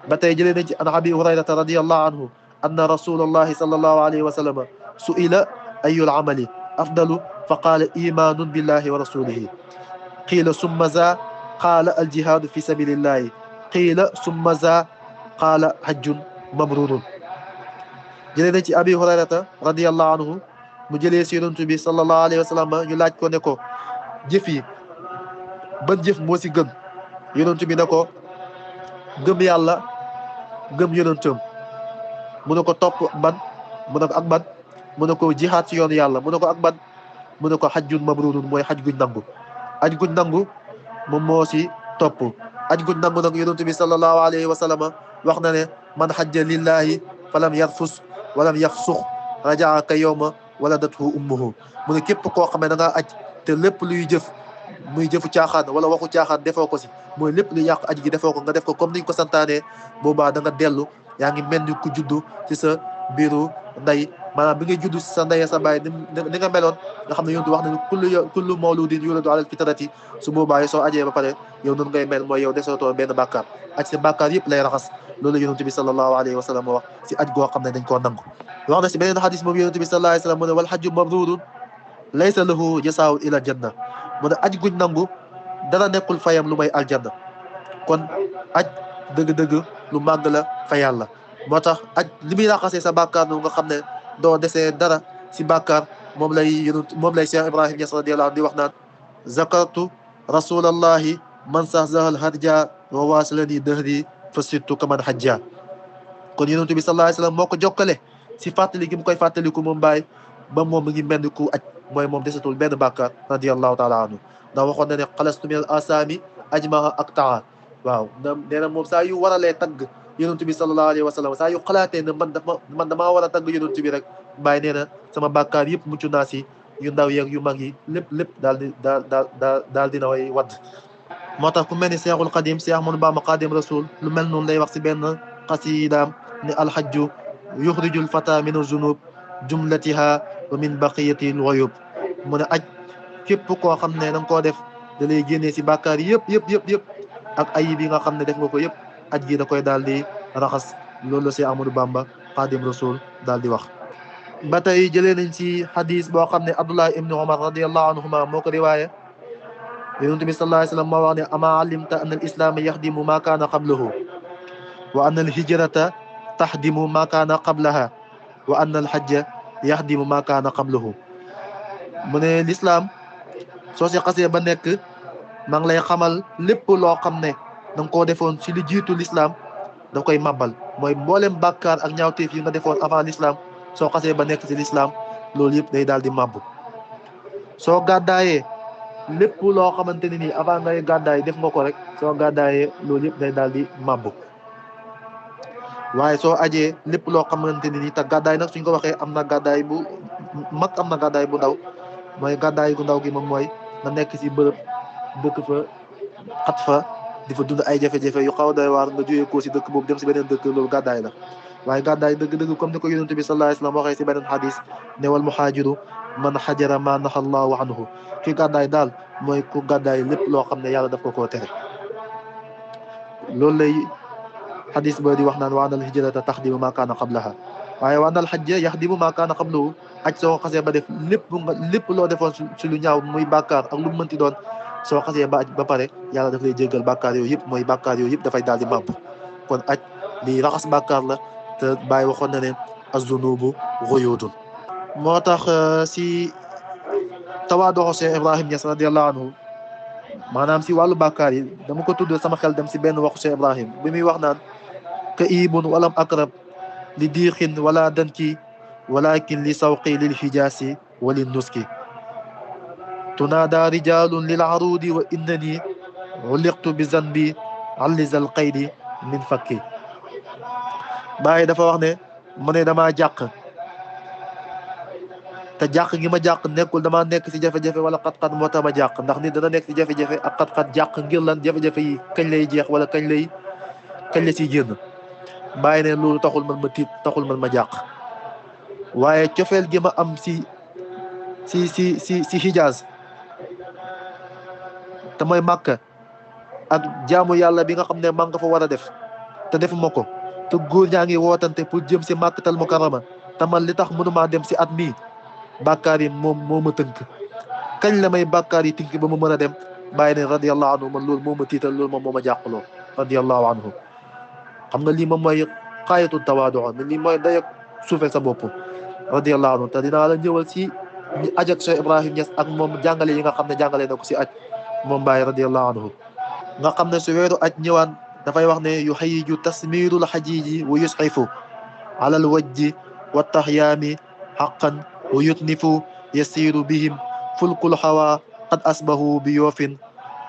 Speaker 3: ba tey jëlee nañ ci an abi hurayrata radiyallahu anhu anna rasulallahi sallallahu alayhi wa sallam su'ila ayul amali afdalu fa qaala imanun billahi wa rasulihi qiila summa za qaala aljihadu fi sabilillahi qiila summa za qaala hajjun mabrurun jëlee nañ ci abi hurayrata radiyallahu anhu mu jëlee si yonent bi sallallahu alayhi wa sallam ñu laaj ko ne ko jëf yi ban jëf moo si gën yonent bi ne ko gëm yàlla gëm yonentam mu ne ko topp ban mu ne ko ak ban mu ne ko jihaad ci yoonu yàlla mu ne ko ak ban mu ne ko hajjun mabrurun mooy haj guñ nangu aj guñ nangu moom moo si topp aj guñ nangu nag yonent bi sallallahu alayhi wa sallam wax na ne man hajja lillahi falam yarfus walam yafsux rajaa ka yawma waladathu ummuhu mu ne képp koo xam ne da ngaa aj te lépp luy jëf muy jëfu caaxaan wala waxu caaxaan defoo ko si mooy lépp lu yàq aj gi defoo ko nga def ko comme niñ ko santaane boobaa da nga dellu yaa ngi mel ni ku juddu ci sa biiru ndey maanaam bi ngay juddu si sa ndey sa baay ni nga meloon nga xam ne yontu wax nañu kullu mawludin yuladu alal fitrati su boobaa soo ajee ba pare yow noonu ngay mel mooy yow desootoo benn bàkkaar aj si bàkkaar yëpp lay raxas loolu yonent bi sallallahu alayhi wa sallam wax si aj goo xam ne dañ koo nangu wax na si beneen xadis moom yonent bi sallallahu alayhi wa sallam mu ne wal hajju mabrurun laysa lahu jasaa'un ila janna mu ne aj guñ nangu dara nekkul fayam lu may aljanna kon aj dëgg-dëgg lu màgg la fa yàlla moo tax aj li muy raxasee sa bàkkaar noonu nga xam ne doo desee dara si bàkkaar moom lay Cheikh Ibrahim Niass radiyallahu anhu di wax naan zakartu rasulallahi man sahzahal harja wa wasilani dahri fa sirtu kaman hajja kon yonent bi sallallahu alayhi wa sallam moo ko jokkale si fàttali gi mu koy fàttaliku moom baay ba moom mu ngi mel ni ku aj mooy moom desatul benn bàkkaar radiyallahu taala anhu ndax waxoon na ne xalastu min al asami ajmaha ak taa waaw nee na moom saa yu waralee tagg yonent bi sallallahu alayhi wa sallam saa yu xalaatee ne man damaa war a tagg yonent bi rek bàyyi nee na sama bàkkaar yëpp mucc naa si yu ndaw yeeg yu mag yi lépp daal dina way wadd moo tax ku mel ni Seexul Xadim Seex Ahmadu Bamba Xadim Rasul lu mel noonu lay wax si benn xasidaam ne alhajju yuxrijul fata min azunub jumlatiha wa min baqiyati luyub mu ne aj képp koo xam ne da nga koo def da lay génnee si bàkkaar yëpp ak ayib yi nga xam ne def nga ko yëpp aj gi da koy daal di raxas loolu la Seex Ahmadu Bamba Xadim Rasul daal di wax ba tey jëlee nañ si hadis boo xam ne Abdullah ibni Umar radiyallahu anhuma moo ko riwaaye yonent bi sallallahu alayhi wa sallam moo wax ne ama alimta anna al islaama yaxdimu ma kaana qablahu wa anna al hijrata taxdimu ma kaana qablaha wa anna al hajja yaxdimu ma kaana qablahu mu ne l'islam soo si xasee ba nekk maa ngi lay xamal lépp loo xam ne da nga koo defoon si li jiitu l'islam da koy màbbal mooy mboolem bàkkaar ak ñaawteef yi nga defoon avant l'islam soo xasee ba nekk si l'islam loolu yëpp day daal di màbbu. soo gàddaayee lépp loo xamante ne nii avant ngay gàddaay def nga ko rek soo gàddaayee loolu yëpp day daal di màbbu. waaye soo ajee lépp loo xamante ne nii te gàddaay nag suñ ko waxee am na gàddaay bu mag am na gàddaay bu ndaw. mooy gàddaay gu ndaw gi moom mooy nga nekk si bërëb dëkk fa xat fa di fa dund ay jafe-jafe yu xaw a doy waar nga jógee ko si dëkk boobu dem si beneen dëkk loolu gàddaay la. waaye gàddaay dëgg-dëgg comme ni ko yonent bi sallallahu alayhi wa sallam waxee si beneen xadis ne wal muhaajiru man xajara ma naha allahu anhu ki gàddaay daal mooy ku gàddaay lépp loo xam ne yàlla daf ko koo tere. loolu lay xadis ba di wax naan wa anal hijrata taxdimu ma kaana qablaha waaye wa anal xajja yaxdimu ma kaana qablahu aj soo xasee ba def lépp loo defoon si lu ñaaw muy bàkkaar ak lu mu mënti doon soo xasee ba aj ba pare yàlla daf lay jéggal bàkkaar yooyu yëpp mooy bàkkaar yooyu yëpp dafay daal di màbb. kon aj lii raxas bàkkaar la te Baay waxoon na ne az-zunubu ghuyudun. moo tax si tawaadoxo Cheikh Ibrahim Niass radiyallahu anhu maanaam si wàllu bàkkaar yi dama ko tudd sama xel dem si benn waxu Cheikh Ibrahim bi muy wax naan ka ibun walam akrab li diixin wala danki walakin li sawqi lil hijaasi wa lin nuski tunaada rijalun lil arudi wa innani uliqtu bi zanbi allizal qaydi min fakki. Baay dafa wax ne mu ne damaa jàq te jàq gi ma jàq nekkul damaa nekk si jafe-jafe wala xat-xat moo tax ma jàq ndax nit dana nekk si jafe-jafe ak xat-xat jàq ngir lan jafe-jafe yi kañ lay jeex wala kañ la siy génn. Baay ne loolu taxul man ma tiit taxul man ma jàq waaye cofeel gi ma am si Hijaaz te mooy Màkka ak jaamu yàlla bi nga xam ne maa nga fa war a def te defuma ko te góor ñaa ngi wootante pour jëm si Màkkatal Mukarrama te man li tax mënumaa dem si at mii bàkkaar yi moom moo ma tënk. kañ la may bàkkaar yi tënk ba ma mën a dem Baay ne radiyallahu anhu man loolu moo ma tiital loolu moom moo ma jàqloo radiyallahu anhu. xam nga lii moom mooy xaayatu tawaadu lii mooy dayak suufee sa bopp radiyallahu anhu. te dinaa la ñëwal si aj ak Cheikh Ibrahim Niass ak moom jàngale yi nga xam ne jàngale na ko si aj moom Baay radiyallahu anhu. nga xam ne su weeru aj ñëwaan dafay wax ne yuhayyiju tasmirul xajiji wa yusxifu alal wajji wa taxyaami xaqan wa yutnifu yasiru bihim fulkul xawa qad asbahu bi yoofin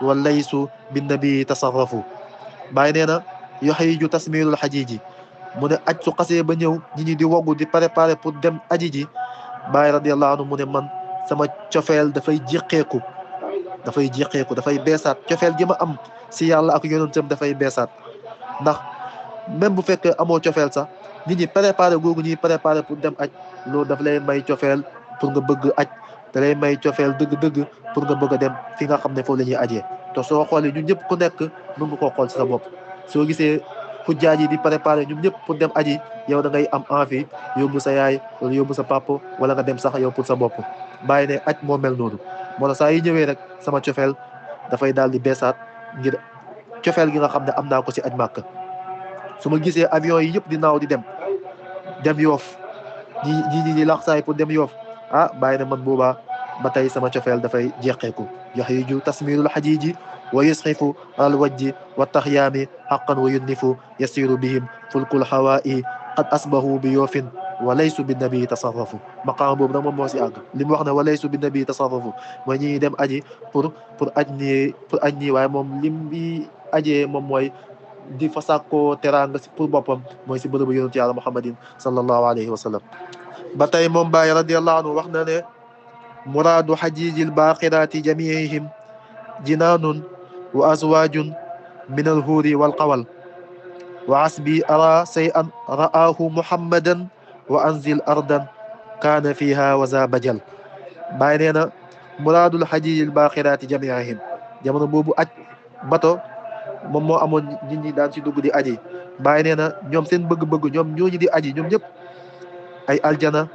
Speaker 3: wa laysu binnabi tasarrafu. Baay nee na yuhayyiju tasmirul xajiji mu ne aj su xasee ba ñëw ñi ñi di woggu di préparer pour dem aji ji Baay radiyallahu anhu mu ne man sama cofeel dafay jéqeeku dafay beesaat cofeel gi ma am si yàlla ak yonentam dafay beesaat. ndax même bu fekkee amoo cofeel sax nit ñi préparé googu ñuy préparé pour dem aj loolu daf lay may cofeel pour nga bëgg aj da lay may cofeel dëgg-dëgg pour nga bëgg a dem fi nga xam ne foofu la ñuy ajee. te soo xoolee ñun ñëpp ku nekk mën nga koo xool si sa bopp soo gisee xujjaaj yi di préparé ñun ñëpp pour dem aji yow da ngay am envie yóbbu sa yaay wala yóbbu sa papa wala nga dem sax yow pour sa bopp. Bàyyi ne aj moo mel noonu moo tax saa yi ñëwee rek sama cofeel dafay daal di beesaat ngir cofeel gi nga xam ne am naa ko si aj Màkka. su ma gisee avion yi yëpp di naaw di dem Yoof ñi di lax saay pour dem Yoof Bàyyi ne man boobaa ba tey sama cofeel dafay jeqeeku. yuhayyiju tasmirul xajiji wa yusxifu alal wajji wa taxyaami xaqan wa yunnifu yasiru bihim fulkul xawaa'i qad asbahu bi yoofin wa laysu bi nabi tasarrafu. maqaam boobu nag moom moo si àgg li mu wax ne wa laysu bi nabi tasarrafu mooy ñi dem aji pour aj nii waaye moom lim bi ajee moom mooy di fa sàkkoo teraanga si pour boppam mooy si bërëbu yonent yàlla Muhammadin sallallahu alayhi wa sallam. ba tey moom Baay radiyallahu anhu wax na ne muraadu xajijil baaxiraati jamiihim jinaanun wa azwaajun min alhuuri walqawal wa asbi ara shay'an ra'aahu muhammadan wa anzil ardan kaana fiha wa za bajal. Baay nee na muraadul xajijil baaxiraati jamiihim jamono boobu aj bato moom moo amoon nit ñi daan si dugg di aji. Baay nee na ñoom seen bëgg-bëgg ñoom ñooñu di aji ñoom ñëpp ay aljana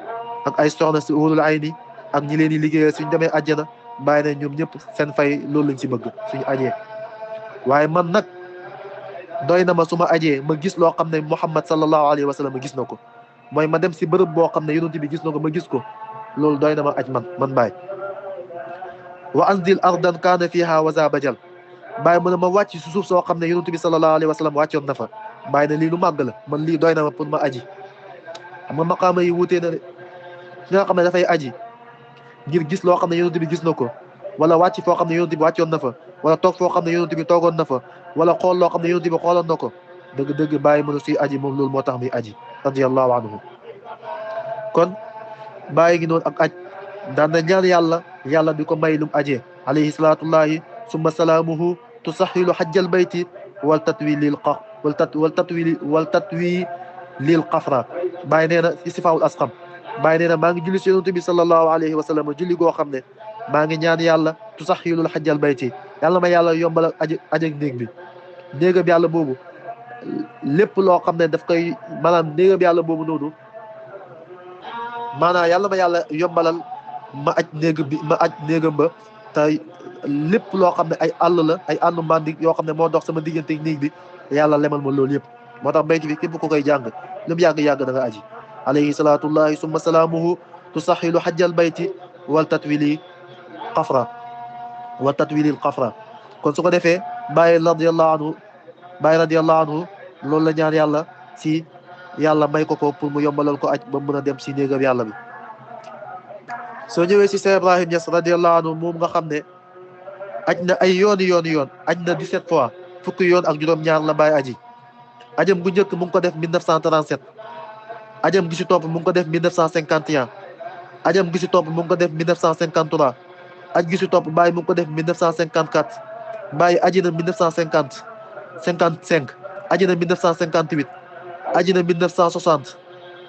Speaker 3: ak ay soxna si uurul ayni ak ñi leen di liggéeyal suñ demee aljana. Baay ne ñoom ñëpp seen fay loolu lañ si bëgg suñu ajee. waaye man nag doy na ma su ma ajee ma gis loo xam ne Muhammad sallallahu alayhi wa sallam ma gis na ko mooy ma dem si bërëb boo xam ne yonent bi gis na ko ma gis ko loolu doy na ma aj man Baay. wa anzil ardan kaana fiha wa za bajal. Baay mu ne ma wàcc si suuf soo xam ne yonent bi sallallahu alayhi wa sallam wàccoon na fa. Baay ne lii lu màgg la man lii doy na ma pour ma aji. xam nga maqaama yi wuutee na de ki nga xam ne dafay aji ngir gis loo xam ne yonent bi gis na ko wala wàcc foo xam ne yonent bi wàccoon na fa wala toog foo xam ne yonent bi toogoon na fa wala xool loo xam ne yonent bi xooloon na ko dëgg-dëgg bàyyi mënu suy aji moom loolu moo tax muy aji radiyallahu anhu kon bàyyi gi noonu ak aj daan na ñaan yàlla yàlla di ko may lum ajee alayhi salaatullahi summa salaamuhu tusahilu hajjal bayti wal tatwi lil qa wal tatwi lil qafra bàyyi nee na istifaawul asqam bàyyi nee na maa ngi julli si yonent bi sallallahu alayhi wa sallam julli goo xam ne maa ngi ñaan yàlla tusahilul hajjal bayti yàlla ma yàlla yombalal aj ak néeg bi néegam yàlla boobu lépp loo xam ne daf koy maanaam néegam yàlla boobu noonu maanaam yàlla ma yàlla yombalal ma aj néeg bi ma aj néegam ba te lépp loo xam ne ay àll la ay àllu mandi yoo xam ne moo dox sama diggante néeg bi yàlla lemal ma loolu yëpp moo tax bayti bi képp ko koy jàng lu mu yàgg-yàgg da nga aji alayhi salaatullahi summa salaamuhu tusahilu hajjal bayti wal tatwili qafra wal tatwilil qafra kon su ko defee bàyyi radiyallahu anhu loolu la ñaan yàlla si yàlla may ko pour mu yombalal ko aj ba mën a dem si néegam yàlla bi soo ñëwee si Cheikh Ibrahim Niass radiyallahu anhu moom nga xam ne aj na ay yooni aj na 17 fois fukki yoon ak juróom-ñaar la bàyyi aji ajam gu njëkk mu ngi ko def 1937 ajam gi si topp mu ngi ko def 1951 ajam gi si topp mu ngi ko def 1953 aj gi si topp bàyyi mu ngi ko def 1954 bàyyi aji na 1950 55 aji na 1958 aji na 1960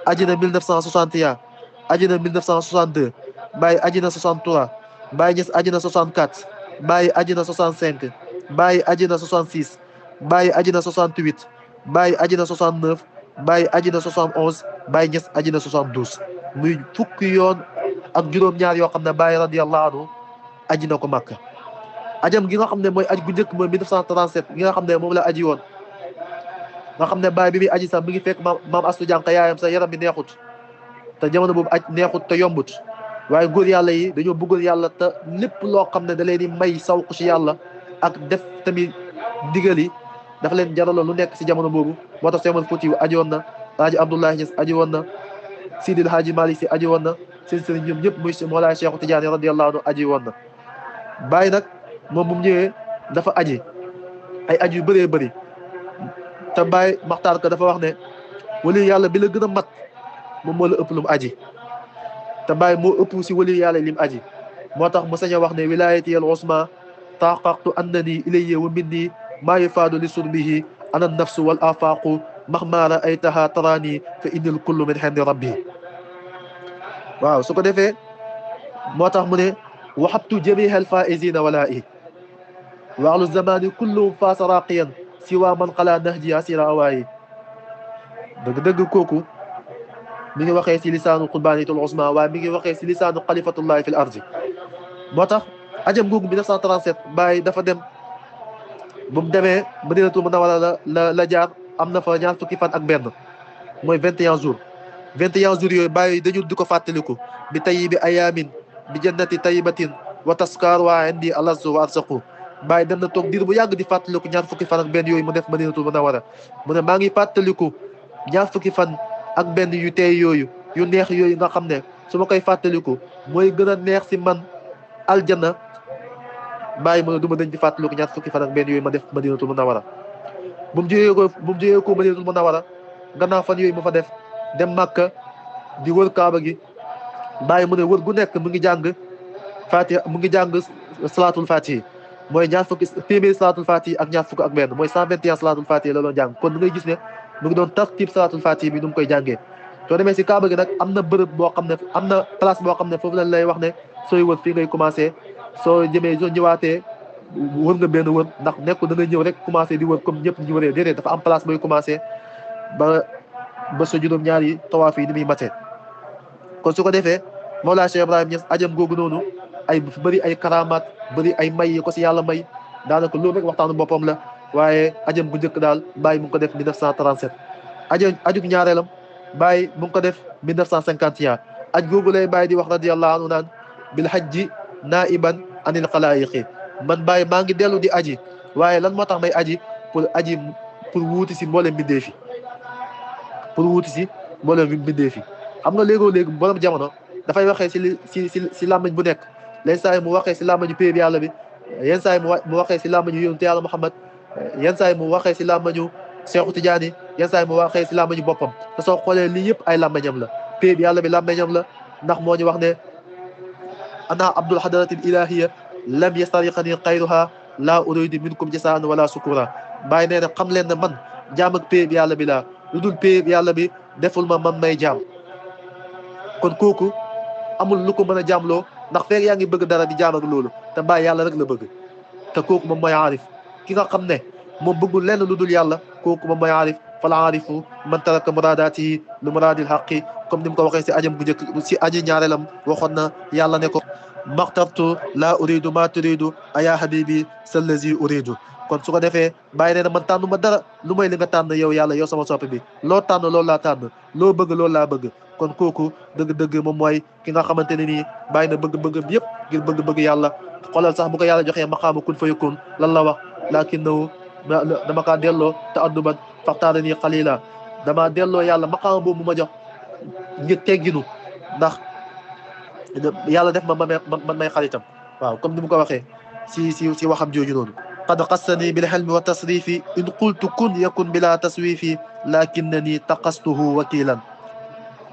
Speaker 3: aji na 1961 aji na 1962 bàyyi aji na 63 bàyyi Niass aji na 64 bàyyi aji na 65 bàyyi aji na 66 bàyyi aji na 68 bàyyi aji na 69 bàyyi aji na 71 bàyyi Niass aji na 72 muy fukki yoon ak juróom-ñaar yoo xam ne bàyyi radiyallahu anhu aji na ko Makka ajam gi nga xam ne mooy aj gu njëkk mooy 1937 gi nga xam ne moom la aji woon nga xam ne bàyyi bi muy aji sax mi ngi fekk maam Astu Jànq yaayam sax yaram bi neexut te jamono boobu aj neexut te yombut waaye góor yàlla yi dañoo bëggoon yàlla te lépp loo xam ne da leen di may sawq ci yàlla ak def tamit ndigal yi dafa leen jaraloon lu nekk si jamono boobu moo tax Seex Fuuti aji woon na Alaaji Abdoulaye Niass aji woon na Sidil Haaji Malick Si aji woon na seen sëriñ ñoom ñëpp muy Mawlaay Cheikhu Tijaani radiyallahu anhu aji woon na bàyyi nag moom bu mu ñëwee dafa aji ay aj yu bëree bëri te Baye Maxtaar Ka dafa wax ne wali yàlla bi la gën a mat moom moo la ëpp lu mu aji te Baye moo ëpp si wali yàlla lim aji moo tax mu sañ a wax ne wilayati al usma taqaqtu annani ilayya wa minni maa yufaadu li surbihi ana nafsu wal afaqu mahma raaytaha tarani fa innal kullu min xendi rabbi waaw su ko defee moo tax mu ne waxabtu jamiha alfaisina walaa'i waxlu zamani kulluhum faasa raqiyan siwa man xala nahji asira awaayi dëgg-dëgg kooku mi ngi waxee si lisaanu qurbaaniyatul usma waaye mi ngi waxee si lisaanu xalifatullahi fil ardi moo tax ajam googu 1937 Baye dafa dem bu mu demee Madinatul Munawwara la jaar am na fa ñaar fukki fan ak benn mooy 21 jours 21 jours yooyu Baye dañu di ko fàttaliku bi tayyibi ayaamin bi jannati tayyibatin wa taskar waa indi alazu wa arsaqu Baye dem na toog diir bu yàgg di fàttaliku ñaar fukki fan ak benn yooyu mu def Madinatul Munawwara mu ne maa ngi fàttaliku ñaar fukki fan ak benn yu teey yooyu yu neex yooyu nga xam ne su ma koy fàttaliku mooy gën a neex si man aljanna Baye mu ne du ma dañ di fàttaliku ñaar fukki fan ak benn yooyu ma def Madinatul Munawwara bu mu jógee ko Madinatul Munawwara gannaaw fan yooyu ma fa def dem Makka di wër Kaaba gi Baye mu ne wër gu nekk mu ngi jàng Fatiha mu ngi jàng salaatul Fatihi mooy ñaar fukki téeméeri salaatul Fatihi ak ñaar fukk ak benn mooy 121 salaatul Fatihi la doon jàng kon da ngay gis ne mu ngi doon tartib salaatul Fatihi bi nu mu koy jàngee soo demee si Kaaba gi nag am na bërëb boo xam ne am na place boo xam ne foofu lañ lay wax ne sooy wër fii ngay commencé soo jëmee soo ñëwaatee wër nga benn wër ndax nekku da ngay ñëw rek commencé di wër comme ñëpp ñu wëree déedéet dafa am place booy commencé ba sa juróom-ñaar yi tawaaf yi ni muy matee kon su ko defee Mawlaa Cheikh Ibrahim Niass ajam googu noonu ay bëri ay karamaat bëri ay may yi ko si yàlla may daanaka loolu rek waxtaanu boppam la waaye ajam bu njëkk daal Baye mu ngi ko def 1937 ajug ñaareelam Baye mu ngi ko def 1951 aj googu lay Baye di wax radiyallahu anhu naan bil hajji naiban anil xalaayiqi man Baye maa ngi dellu di aji waaye lan moo tax may aji pour wuuti si mboolem mbindee fi pour wuuti si mboolem mbindee fi xam nga léegoo léegi borom jamono dafay waxee si làmmiñ bu nekk leen saa yi mu waxee si làmmiñu péeb yàlla bi yenn saa yi mu waxee si làmmiñu yonent yàlla Muhammad yenn saa yi mu waxee si làmmiñu Seexu Tijaani yenn saa yi mu waxee si làmmiñu boppam te soo xoolee lii yëpp ay làmmiñam la péeb yàlla bi làmmiñam la ndax moo ñu wax ne ana abdul hadratil ilahiya lam yastariqani xayruha laa uridu minkum jasaan wala sukura bàyyi nee na xam leen ne man jaam ak péeb yàlla bi laa lu dul péeb yàlla bi deful ma man may jaam kon kooku amul lu ko mën a jaamloo ndax feeg yaa ngi bëgg dara di jaam ak loolu te bàyyi yàlla rek la bëgg te kooku moom mooy aarif ki nga xam ne moom bëggul lenn lu dul yàlla kooku moom mooy aarif fal aarifu man taraka muradaatihi li muraadil xaqi comme ni mu ko waxee si ajam bu njëkk si aji ñaareelam waxoon na yàlla ne ko maxtartu laa uridu ma turidu aya habibi sallazi uridu kon su ko defee bàyyi nee na man tànnu ma dara lu may li nga tànn yow yàlla yow sama soppe bi loo tànn loolu laa tànn loo bëgg loolu laa bëgg kon kooku dëgg-dëgg moom mooy ki nga xamante ne nii bàyyi na bëgg-bëggam yëpp ngir bëgg-bëgg yàlla xoolal sax bu ko yàlla joxee maqaama kun fa yakun lan la wax lakinnahu dama kaa delloo te adduban faxtaara nii xalila dama delloo yàlla maqaama boobu ma jox ngir tegginu ndax yàlla def man may xaritam waaw comme ni mu ko waxee si waxam jooju noonu qad qassani bil hilmi wa tasrifi in qultu kun yakun bila taswifi lakinnani taqastuhu wakilan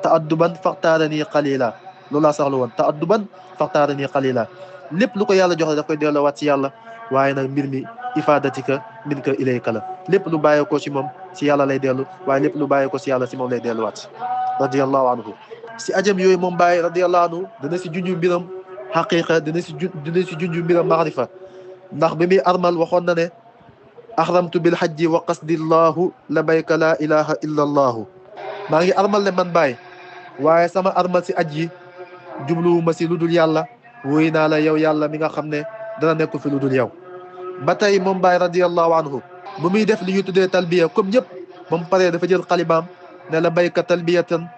Speaker 3: ta'adduban faxtaarani qalila loolu laa soxla woon ta'adduban faxtaarani qalila lépp lu ko yàlla jox daf koy delloowaat si yàlla waaye nag mbir mi ifadatika minka ilayka la lépp lu bàyyeekoo si moom si yàlla lay dellu waaye lépp lu bàyyeekoo si yàlla si moom lay delluwaat radiyallahu anhu si ajam yooyu moom bàyyi radiyallahu anhu dana si junju mbiram xaqiqa dana si junju mbiram maarifa ndax bi muy armal waxoon na ne ahramtu bil hajji wa qasdillahu labayka la ilaha illa allahu maa ngi armal ne man bàyyi waaye sama armal si aj yi jubluwuma si lu dul yàlla wuy naa la yow yàlla mi nga xam ne dana nekk fi lu dul yow ba tey moom bàyyi radiyallahu anhu bu muy def li ñu tuddee talbiya comme ñëpp moom paree dafa jël xalibaam ne la bayka talbiyatan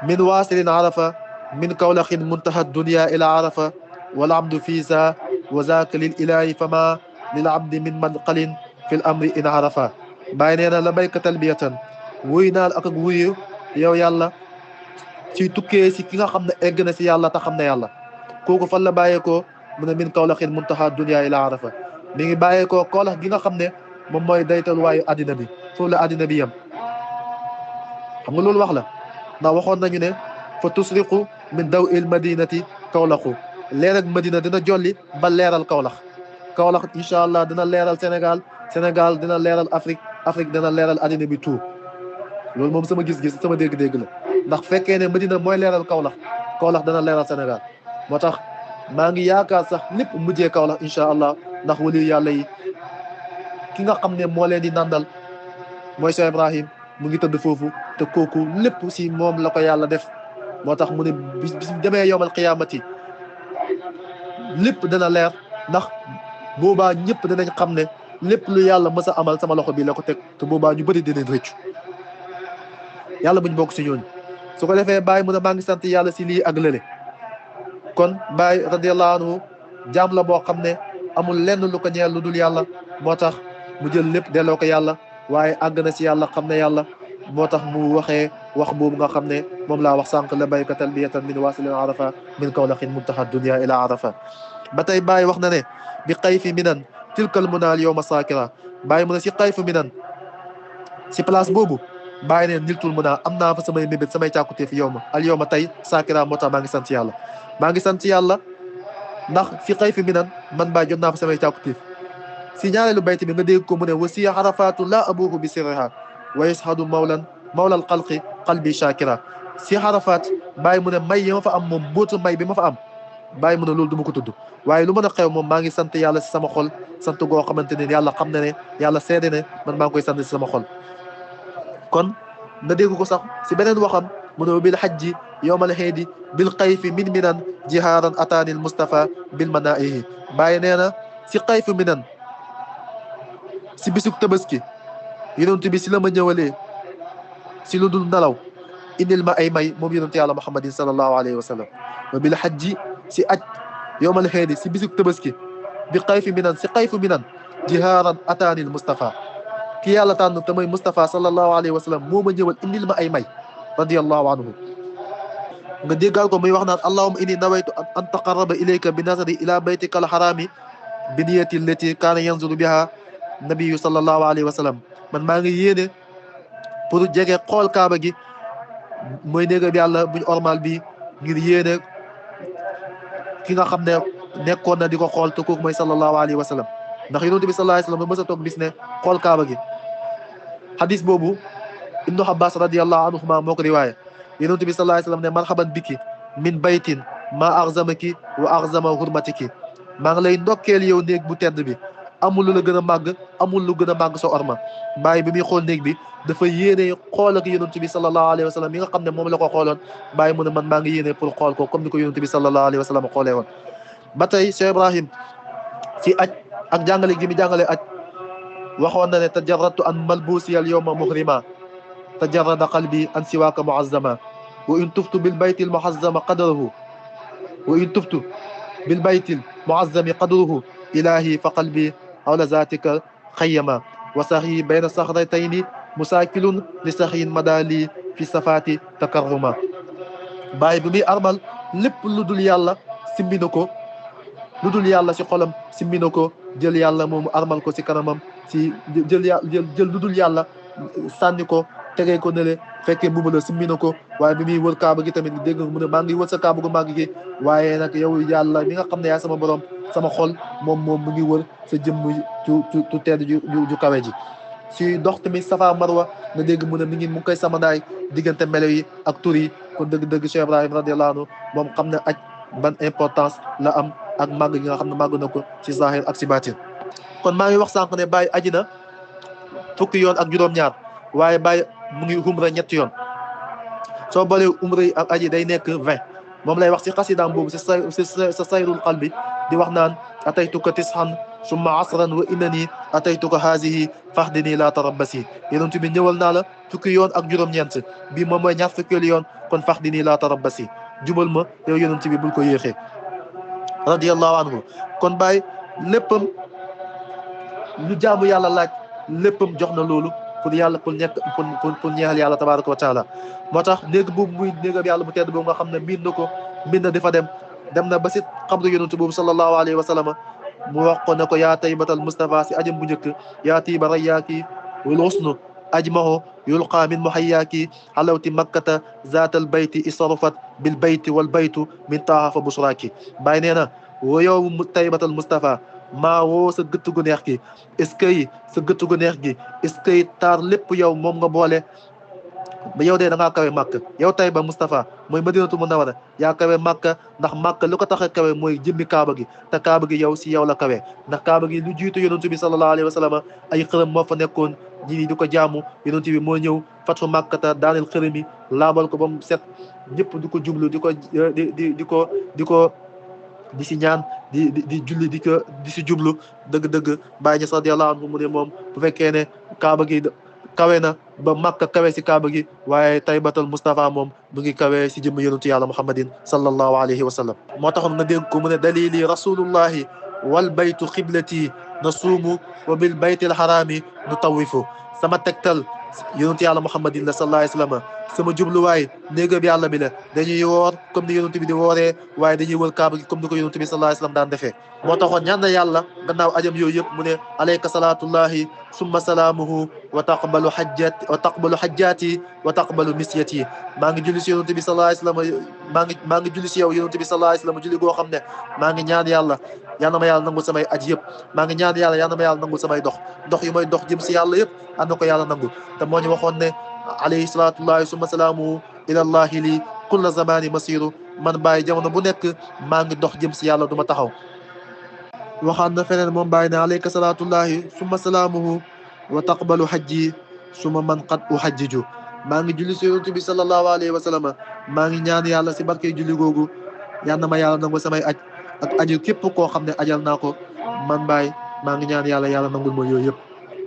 Speaker 3: min waasilin arafa min kawlaxin muntaha dunia ila arafa wal abdu fiisa wa zaaka lil ilahi fama lil abdi min manqalin fi l amri in arafa bàyyi nee na la bayka talbiyatan wuy naal ak ak wuyu yow yàlla ci tukkee si ki nga xam ne egg na si yàlla te xam ne yàlla kooku fan la bàyyeekoo mu ne min kawlaxin muntaha dunia ila arafa mi ngi bàyyeekoo kawlax gi nga xam ne moom mooy daytal waayu addina bi foofu la addina bi yem xam nga loolu wax la ndax waxoon nañu ne fa tusriqu min daw il madinati kawlaxu leer ak madina dina jolli ba leeral kawlax kawlax incha allah dina leeral Sénégal Sénégal dina leeral Afrique Afrique dina leeral addina bi tout loolu moom sama gis-gis sama dégg-dégg la ndax fekkee ne madina mooy leeral kawlax kawlax dana leeral Sénégal moo tax maa ngi yaakaar sax lépp mujjee kawlax incha allah ndax wali yàlla yi ki nga xam ne moo leen di nandal mooy Cheikh Ibrahim mu ngi tëdd foofu te kooku lépp si moom la ko yàlla def moo tax mu ne bis demee yowmal qiyaamati lépp dana leer ndax boobaa ñëpp danañ xam ne lépp lu yàlla mës a amal sama loxo bii la ko teg te boobaa ñu bëri dinañ rëccu yàlla buñ bokk si ñooñu su ko defee Baye mu ne maa ngi sant yàlla si lii ak lële kon Baye radiyallahu anhu jaam la boo xam ne amul lenn lu ko ñeel lu dul yàlla moo tax mu jël lépp delloo ko yàlla waaye àgg na si yàlla xam ne yàlla moo tax mu waxee wax boobu nga xam ne moom laa wax sànq la bayka talbiyatan min wasilin arafa min kawlaxin muntaha dunia ila arafa ba tey Baye wax na ne bi xayfi minan tilkal munaal yowma saakira Baye mu ne si xayfu minan si place boobu Baye ne niltul munaa am naa fa samay mébét samay càkkutee fi yow ma al yow ma tey saakira moo tax maa ngi sant yàlla maa ngi sant yàlla ndax fi xayfi minan man Baye jot naa fa samay càkkuteef si ñaareelu bayti bi nga dégg ko mu ne wasiya xarafaatu la abuhu bi sirriha wa yashhadu mawlal xalqi qalbi shakira si xarafaat Baye mu ne may yi ma fa am moom mbóotu may bi ma fa am Baye mu ne loolu du ma ko tudd waaye lu mën a xew moom maa ngi sant yàlla si sama xol sant goo xamante ne yàlla xam na ne yàlla seede ne man maa ngi koy sant si sama xol kon nga dégg ko sax si beneen waxam mu ne bil hajji yowmal xeedi bil xayfi min minan jihaaran ataanil Mustafa bil manaihi Baye nee na si xayfi minan si bisuk tabaski yonent bi si la ma ñëwalee si lu dul nelaw indil ma ay may moom yonent yàlla muhammadin sallallahu alayhi wa sallam wa bil hajji si aj yowmal xeedi si bisuk tabaski bi xayfi minan si xayfu minan jihaaran ataanil Mustafa ki yàlla tànn te mooy Mustafa sallallahu alayhi wa sallam moo ma ñëwal indil ma ay may radiyallahu anhu nga déggal ko muy wax naan allahumma inni nawaytu an taqarraba ilayka bi nazari ila baytika al harami bi niyati allati kaana yanzuru biha nabiyu sallallahu alayhi wa sallam man maa ngi yéene pour jege xool kaaba gi mooy néega bi yàlla buñ ormal bi ngir yéene ki nga xam ne nekkoon na di ko xool te kooku mooy sallallahu alayhi wa sallam ndax yonent bi sallallahu alayhi wa sallam da mës a toog bis ne xool kaaba gi hadis boobu ibnu abbas radiallahu anhuma moo ko riwaaya yonent bi sallallahu alayhi wa sallam ne marhaban biki min baytin ma arzamaki wa arzama hurmatiki maa ngi lay ndokkeel yow néeg bu tedd bi amul lu la gën a màgg amul lu gën a màgg sa orma bàyyi bi muy xool néeg bi dafa yéene xool ak yonent bi sallallahu alayhi wa sallam mi nga xam ne moom la ko xooloon bàyyi mu ne man maa ngi yéene pour xool ko comme ni ko yonent bi sallallahu alayhi wa sallam xoolee woon ba tey Cheikh Ibrahim ci aj ak jàngale gi mi jàngale aj waxoon na ne tajarratu an malbusi al yawma muhrima tajarrada qalbi an siwaaka muazzama wa in tuftu bil bayti al muazzama qadruhu wa in tuftu bil bayti al muazzami qadruhu ilahi fa qalbi hawla zatika xayyama wa saxi bayna saxratayni musaakilun li saxiin madali fi safaati takarruma bàyyi bi muy armal lépp lu dul yàlla simbi na ko lu dul yàlla si xolam simbi na ko jël yàlla moomu armal ko si kanamam si jël lu dul yàlla sànni ko tegee ko nele fekkee mbubu la simbi na ko waaye bi muy wër kaaba gi tamit dégg nga mu ne maa ngi wër sa kaaba gu màgg gi waaye nag yow yàlla mi nga xam ne yaay sama borom sama xol moom mu ngi wër sa jëmm tu tedd ju kawe ji si dox tamit safa marwa nga dégg mu ne mi ngi koy samadaay diggante melo yi ak tur yi kon dëgg-dëgg Cheikh Ibrahim radiyallahu anhu moom xam ne aj ban importance la am ak màgg gi nga xam ne màgg na ko si zahir ak si baatin kon maa ngi wax sànq ne Baye aji na fukki yoon ak juróom-ñaar waaye Baye mu ngi umra ñetti yoon soo boolee umra yi ak aji day nekk 20 moom lay wax si xasidaam boobu si sa sayrul qalbi di wax naan ataytuka tishan summa asran wa innani ataytuka hazihi fahdini la tarabbasi yonent bi ñëwal naa la fukki yoon ak juróom-ñeent bii moom mooy ñaar fukkeelu yoon kon fahdini la tarabbasi jubal ma yow yonent bi bul ko yéexee radiyallahu anhu kon Baye léppam lu jaamu yàlla laaj léppam jox na loolu pour yàlla pour ñeexal yàlla tabaraka wa taala moo tax néeg boobu muy néegam yàlla bu tedd boobu nga xam ne miin na ko miin na dafa dem na ba si xabru yonent boobu sallallahu alayhi wa sallam mu wax ko ne ko yaa taybatal Mustafa si ajam bu njëkk yaa tiiba rayyaaki wal husnu ajmahu yulqa min muhayyaaki halawti makkata zaatal bayti isarufat bil bayti wal baytu min taaha fa busraaki Baye nee na wo yow taybatal Mustafa maa woo sa gëtt gu neex gi est-ce que sa gëtt gu neex gi est-ce que taar lépp yow moom nga boole ba yow de da ngaa kawe màkk yow Tayba Mustafa mooy Madinatu Munawwara yaa kawe màkk ndax màkk lu ko tax a kawe mooy jëmmi kaaba gi te kaaba gi yow si yow la kawe ndax kaaba gi lu jiitu yonent bi sallallahu alayhi wa sallam ay xërëm moo fa nekkoon ñi di ko jaamu yonent bi moo ñëw fatu màkk te daaneel xërëm yi laabal ko ba mu set ñëpp di ko jublu di si ñaan di julli di si jublu dëgg-dëgg Baye Niass radiyallahu anhu mu ne moom bu fekkee ne kaaba gi kawe na ba Makka kawe si kaaba gi waaye Taybatul Mustafa moom mu ngi kawe si jëmm yonentu yàlla Muhammadin sallallahu alayhi wa sallam moo taxoon nga dégg ko mu ne dalili rasulullahi wal baytu xiblati nasuumu wa bil baytil harami nu tawifu sama tegtal yonentu yàlla Muhammadin la sallallahu alayhi wa sallam sama jubluwaay néegam yàlla bi la dañuy woor comme ni yonent bi di wooree waaye dañuy wër kaaba gi comme ni ko yonent bi sallallahu alayhi wasallam daan defee moo taxoon ñaan na yàlla gannaaw ajam yooyu yëpp mu ne alayka salaatullahi summa salaamuhu wa taqbalu hajjati wa taqbalu misyati maa ngi julli si yonent bi sallallahu alayhi wasallam maa ngi julli si yow yonent bi sallallahu alayhi wasallam julli goo xam ne maa ngi ñaan yàlla yal na ma yàlla nangul samay aj yëpp maa ngi ñaan yàlla yal na ma yàlla nangul samay dox yu may dox jëm si yàlla yëpp am na ko yàlla nangul te moo ñu waxoon ne alayhi salaatullahi summa salaamuhu ilallahi li kulla zamani masiru man Baye jamono bu nekk maa ngi dox jëm si yàlla du ma taxaw waxaan na feneen moom Baye ne alayka salaatullahi summa salaamuhu wa taqbalu hajji summa man qad uhajjiju maa ngi julli si yonent bi sallallahu alayhi wa sallam maa ngi ñaan yàlla si barke julli googu yal na ma yàlla nangul samay aj ak aju képp koo xam ne ajal naa ko man Baye maa ngi ñaan yàlla nangul ma yooyu yëpp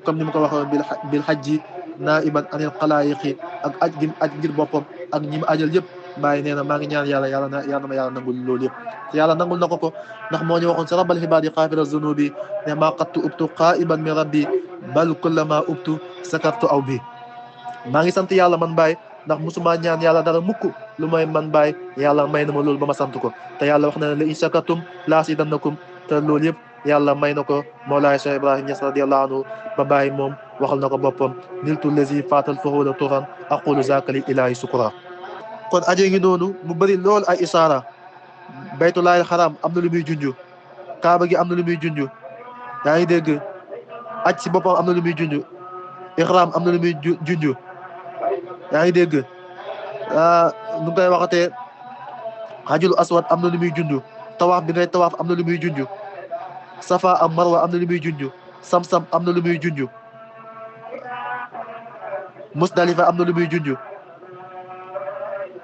Speaker 3: comme ni ma ko waxoon bil hajji naiban anil xalaayiqi ak aj ngir boppam ak ñi ma ajal yëpp Baye nee na maa ngi ñaan yàlla na ma yàlla nangul loolu yëpp te yàlla nangul na ko ndax moo ñu waxoon si rabbal xibaadi xaafira zunubi ne maa qattu ubtu qaiban min rabbi bal kullama ubtu sakartu aw bi maa ngi sant yàlla man Baye ndax musuma ñaan yàlla dara mukk lu may man baay yàlla may na ma loolu ba ma sant ko te yàlla wax na ne la in shakartum la azidannakum te loolu yëpp yàlla may na ko Mawlaay Cheikh Ibrahim Niass radiyallahu anhu ba bàyyi moom waxal na ko boppam niltu lazi fatal fahuda turan aqulu zakali ilahi sukura. kon aje ngi noonu mu bëri lool ay isaara baytullaahil xaram am na lu muy junj kaaba gi am na lu muy junj yaa ngi dégg aj si boppam am na lu muy junj ihram am na lu muy junj yaa ngi dégg nu koy waxatee hajul aswad am na lu muy junj tawaaf bi ngay tawaaf am na lu muy junj safa am marwa am na lu muy junj sam-sam am na lu muy junj musdalifa am na lu muy junj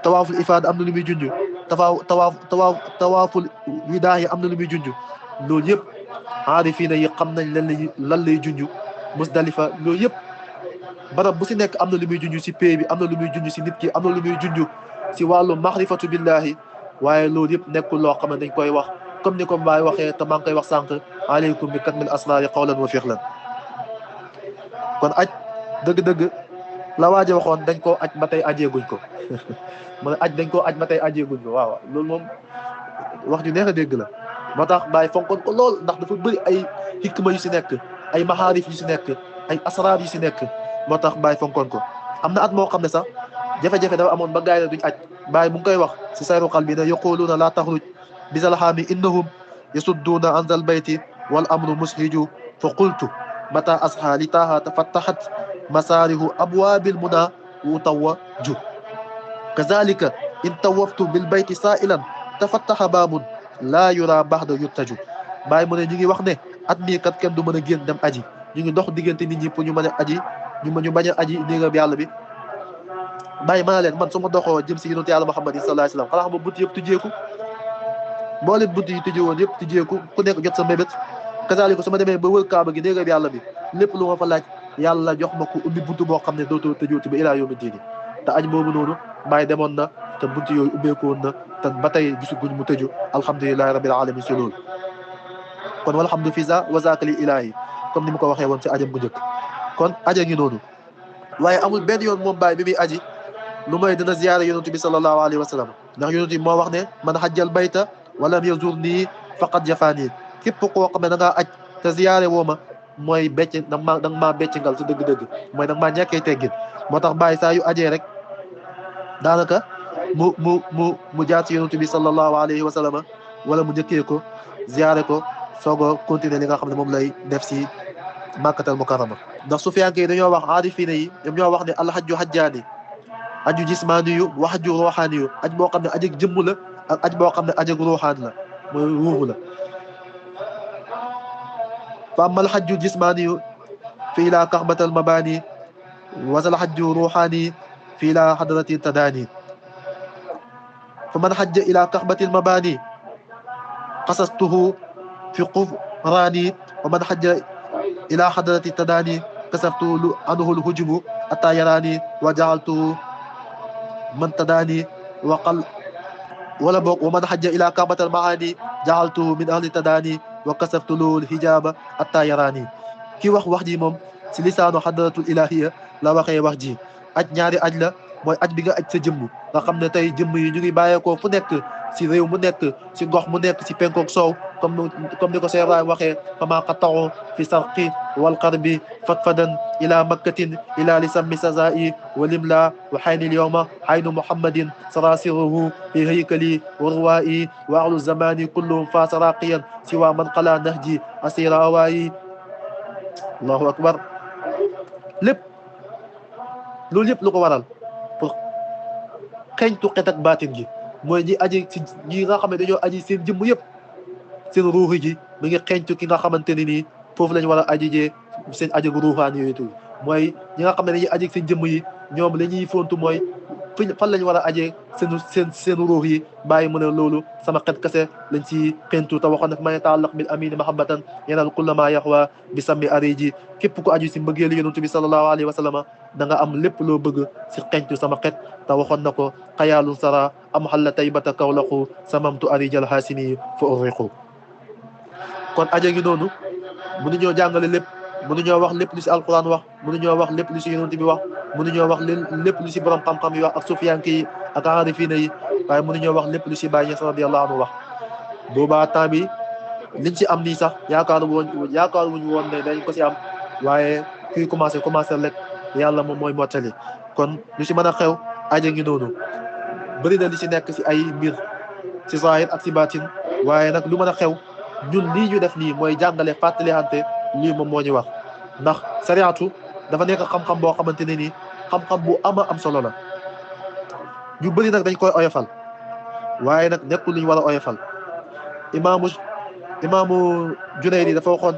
Speaker 3: tawaaful ifaada am na lu muy junj tawaaful widaahi am na lu muy junj loolu yëpp aarifiina yi xam nañ lan lay junj musdalifa loolu yëpp barab bu si nekk am na lu muy junj si pay bi am na lu muy junj si nit ki am na lu muy junj si wàllu maxrifatu billahi waaye loolu yëpp nekkul loo xam ne dañ koy wax comme ni ko Baay waxee te maa ngi koy wax sànq aleykum bi katmil asraari qawlan wa fi'lan kon aj dëgg-dëgg la waaje waxoon dañ koo aj ba tey ajeeguñ ko mu ne aj dañ koo aj ba tey ajeeguñ ko waaw loolu moom wax ju neex a dégg la moo tax Baay fonkoon ko lool ndax dafa bëri ay hikma yu si nekk ay maxaarif yu si nekk ay asraar yu si nekk moo tax Baay fonkoon ko am na at moo xam ne sax jafe-jafe dafa amoon ba gaay ne duñ aj Baay mu ngi koy wax si sayru qalbi ne yaquluuna laa taxruj bisalhaami innahum yasudduuna an zal bayti wal amru mushiju fa qultu mata asha li taaha tafattahat masaarihu abwaabil muna wu tawaju kazalika in tawaftu bil bayti saailan tafattaha baabun laa yura baxda yuttaju Baay mu ne ñu ngi wax ne at mii kat kenn du mën a génn dem aji ñu ngi dox diggante nit ñi pour ñu mën a aji ñu bañ a aji néegam yàlla bi Baay maa leen man su ma doxoo jëm si yonent yàlla Muhammad sallallahu alayhi wasallam xanaa xam nga bunt yëpp tujjeeku mboolem bunt yi tujjee woon yëpp tujjeeku ku nekk jot sa mbébét kazalika su ma demee ba wër kaaba gi néegam yàlla bi lépp lu ma fa laaj yàlla jox ma ko ubbi buntu boo xam ne dootoo tëjooti ba ilaa yawmi diini te aj boobu noonu Baay demoon na te bunt yooyu ubbeeku woon na te ba tey gisaguñ mu tëju alhamdulilahi rabbil alamin si loolu kon walhamdu fi za wa zaaka li ilaahi comme ni mu ko waxee woon si ajam gu njëkk kon aja ngi noonu waaye amul benn yoon moom Baay bi muy aji lu may dina ziyaara yonent bi sallallahu alayhi wa sallam ndax yonent bi moo wax ne man hajjal bayta walam yazurni faqad jafaani képp koo xam ne da ngaa aj te ziyaare woo ma mooy becc da nga maa becc ngal si dëgg-dëgg mooy da nga maa ñàkkee teggin moo tax Baay saa yu ajee rek daanaka mu jaar si yonent bi sallallahu alayhi wa sallam wala mu njëkkee ko ziyaare ko soog a continuer li nga xam ne moom lay def si Makkatal Mukarrama ndax sufiyanke yi dañoo wax aarifiina yi ñoom ñoo wax ne alhajju hajjaani aju jismaani yu wa hajju ruuxaani yu aj boo xam ne ajeg jëmm la ak aj boo xam ne ajeg ruuxaan la mooy ruuxu la fa amal hajju jismaani yu fi ila kaxbatal mabaani wasal hajju ruuxaani fi ila hadrati tadaani fa man hajja ila kaxbatil mabaani qasastuhu fi qufraani wa man hajja ila hadrati tadaani kasaftu anhu lhujubu atta yaraani wa jaaltuhu man tadaani waqal wala boog wa man hajja ila kaabatal maani jaaltuhu min ahli tadaani wa kasaftu lahu lhijaaba atta yaraani ki wax ji moom si lisaanu hadratul ilahiya la waxee wax ji aj ñaari aj la mooy aj bi nga aj sa jëmm nga xam ne tey jëmm yi ñu ngi bàyyeekoo fu nekk si réew mu nekk si gox mu nekk si penkook soow comme ni ko Cheikh Ibrahim waxee fama qata'u fi sarqi wal qarbi fatfadan ila makkatin ila li sammi sazai wa limla wa xayni lyowma xaynu muhammadin sarasiruhu fi haykali wa ruwai wa ahlu zamani kulluhum faasa raqiyan siwa man qala nahji asira awaayi allahu akbar lépp loolu yëpp lu ko waral pour xeeñtu xet ak baatin gi mooy ñi aji si ñi nga xam ne dañoo aji seen jëmm yëpp seen ruuxi ji mi ngi xeeñtu ki nga xamante ne nii foofu lañ war a aji jee seen ajag ruuxaan yooyu tuuti mooy ñi nga xam ne dañuy aji seen jëmm yi ñoom la ñuy fontu mooy fan lañ war a ajee seen ruux yi bàyyi mu ne loolu sama xet kese lañ si xeeñtu te waxoon ne man yataallaq bil amini mahabbatan yanal kulla ma yaxwa bi sammi ariji képp ku aju si mbëggeelu yonent bi sallallahu alayhi wa sallam da nga am lépp loo bëgg si xeeñtu sama xet te waxoon na ko xayaalun sara am xalla taybata kawlaxu samamtu arijal haasini fa urriqu kon aja ngi noonu mënuñoo jàngale lépp mënuñoo wax lépp lu si alquran wax mënuñoo wax lépp lu si yonent bi wax mënuñoo wax lépp lu si borom xam-xam yi wax ak sufiyanke yi ak aarifiina yi waaye mënuñoo wax lépp lu si Baay Ñas radiyallahu anhu wax boobaa temps bi liñ si am nii sax yaakaaruñu woon ne dañ ko si am waaye kuy commencé rek yàlla moom mooy mottali kon lu si mën a xew aja ngi noonu bëri na li si nekk si ay mbir si zahir ak si baatin waaye nag lu mën a xew ñun lii ñu def nii mooy jàngale fàttalihante lii moom moo ñu wax ndax sariatu dafa nekk xam-xam boo xamante ne nii xam-xam bu am solo la ñu bëri nag dañ koy oyofal waaye nag nekkul lu ñu war a oyofal imaamu Junaydi dafa waxoon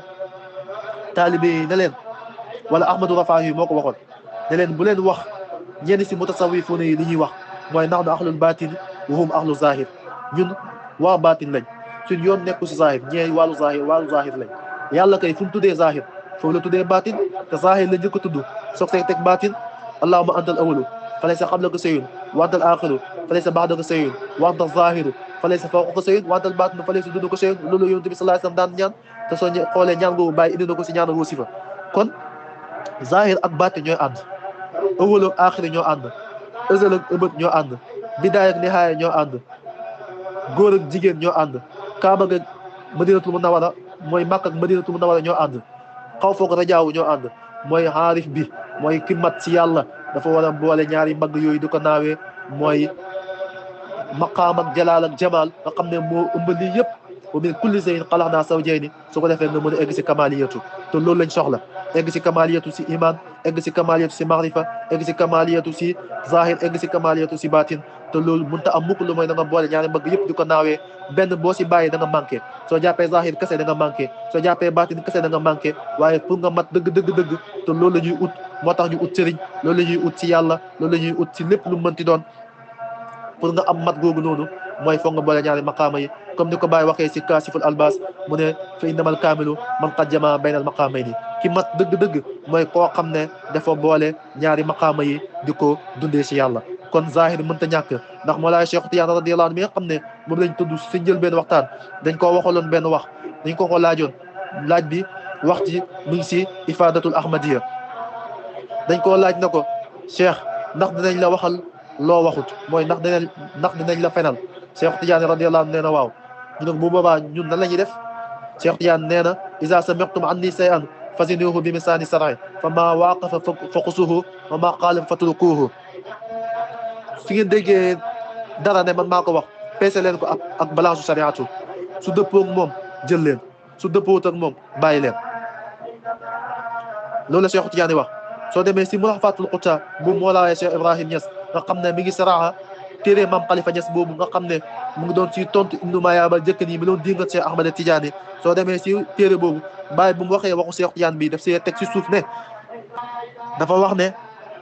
Speaker 3: taalibe yi ne leen wala Ahmadu Rafaahi moo ko waxoon ne leen bu leen wax ñenn si mutasawifuuna yi li ñuy wax mooy nahnu ahlul baatin wa hum ahlu zahir ñun waa baatin lañ suñ yoon nekku si zahir ñee wàllu zahir lañ yàlla kay fu mu tuddee zahir foofu la tuddee baatin te zahir la njëkk a tudd soog see teg baatin allahumma antal awalu fa laysa qablaka shay'un wa antal axiru fa laysa ba'daka shay'un wa antal zahiru fa laysa fawqaka shay'un wa antal baatinu fa laysa duunaka shay'un loolu yonent bi sallallahu alayhi wasallam daan ñaan te soo xoolee ñaan googu bàyyi indi na ko si ñaanal wasifa kon zahir ak baatin ñooy ànd awalu ak axiri ñoo ànd ëzal ak ëbët ñoo ànd bidaaya ak nihaaya ñoo ànd góor ak jigéen ñoo ànd kaaba ak madinatul munawwara mooy Makka ak madinatul munawwara ñoo ànd xaw foog rajaawu ñoo ànd mooy xaarif bi mooy ki mat si yàlla dafa war a boole ñaari mbagg yooyu di ko naawee mooy maqaam ak jalaal ak jamaal nga xam ne moo ëmb lii yëpp wa min kulli shay'in xalaqnaa zawjayni su ko defee nga mën a egg si kamaliyatu te loolu lañ soxla egg si kamaliyatu si iman egg si kamaliyatu si maarifa egg si kamaliyatu si zahir egg si kamaliyatu si baatin te loolu mënta am mukk lu mooy da nga boole ñaari mbagg yëpp di ko naawee benn boo si bàyyi da nga manqué soo jàppee zahir kese da nga manqué soo jàppee baatin kese da nga manqué waaye pour nga mat dëgg te loolu la ñuy ut moo tax ñu ut sëriñ loolu la ñuy ut si yàlla loolu la ñuy ut si lépp lu mënti doon pour nga am mat googu noonu mooy foog nga boole ñaari maqaama yi comme ni ko Baye waxee si kaasiful albas mu ne fa innamal kaamilu man qad jamaa baynal maqaamayni ki mat dëgg mooy koo xam ne dafa boole ñaari maqaama yi di ko dundee si yàlla kon zahir mënta ñàkk ndax Mawlaay Cheikh Tidiane radiyallahu anhu mi nga xam ne moom lañ tudd si njël benn waxtaan dañ koo waxaloon benn wax dañ ko laajoon laaj bi wax ji mu ngi si ifadatul ahmadiya dañ koo laaj na ko Cheikh ndax dinañ la waxal loo waxut mooy ndax dinañ la fenal Cheikh Tidiane radiyallahu anhu nee na waaw ñu ne bu boobaa ñun nan la ñuy def Cheikh Tidiane nee na iza sami'tum anni shay'an fazinuhu bi misaani sar'i fa ma waqafa fa qusuhu wa ma qaala fatrukuhu fi ngeen déggee dara ne man maa ko wax peese leen ko ak balance su sariatu su dëppoo ak moom jël leen su dëppoowut ak moom bàyyi leen loolu la Cheikh Tidiane wax soo demee si Mulahfatul Qutaa bu Mawlaaya Cheikh Ibrahim Niass nga xam ne mi ngi saraa téere Maam Khalifa Niass boobu nga xam ne mu ngi doon si tontu Ibnu Mayaaba jëkk nii mi doon dingat Cheikh Ahmad Tidiane soo demee si téere boobu bàyyi bu mu waxee waxu Cheikh Tidiane bi daf see teg si suuf ne dafa wax ne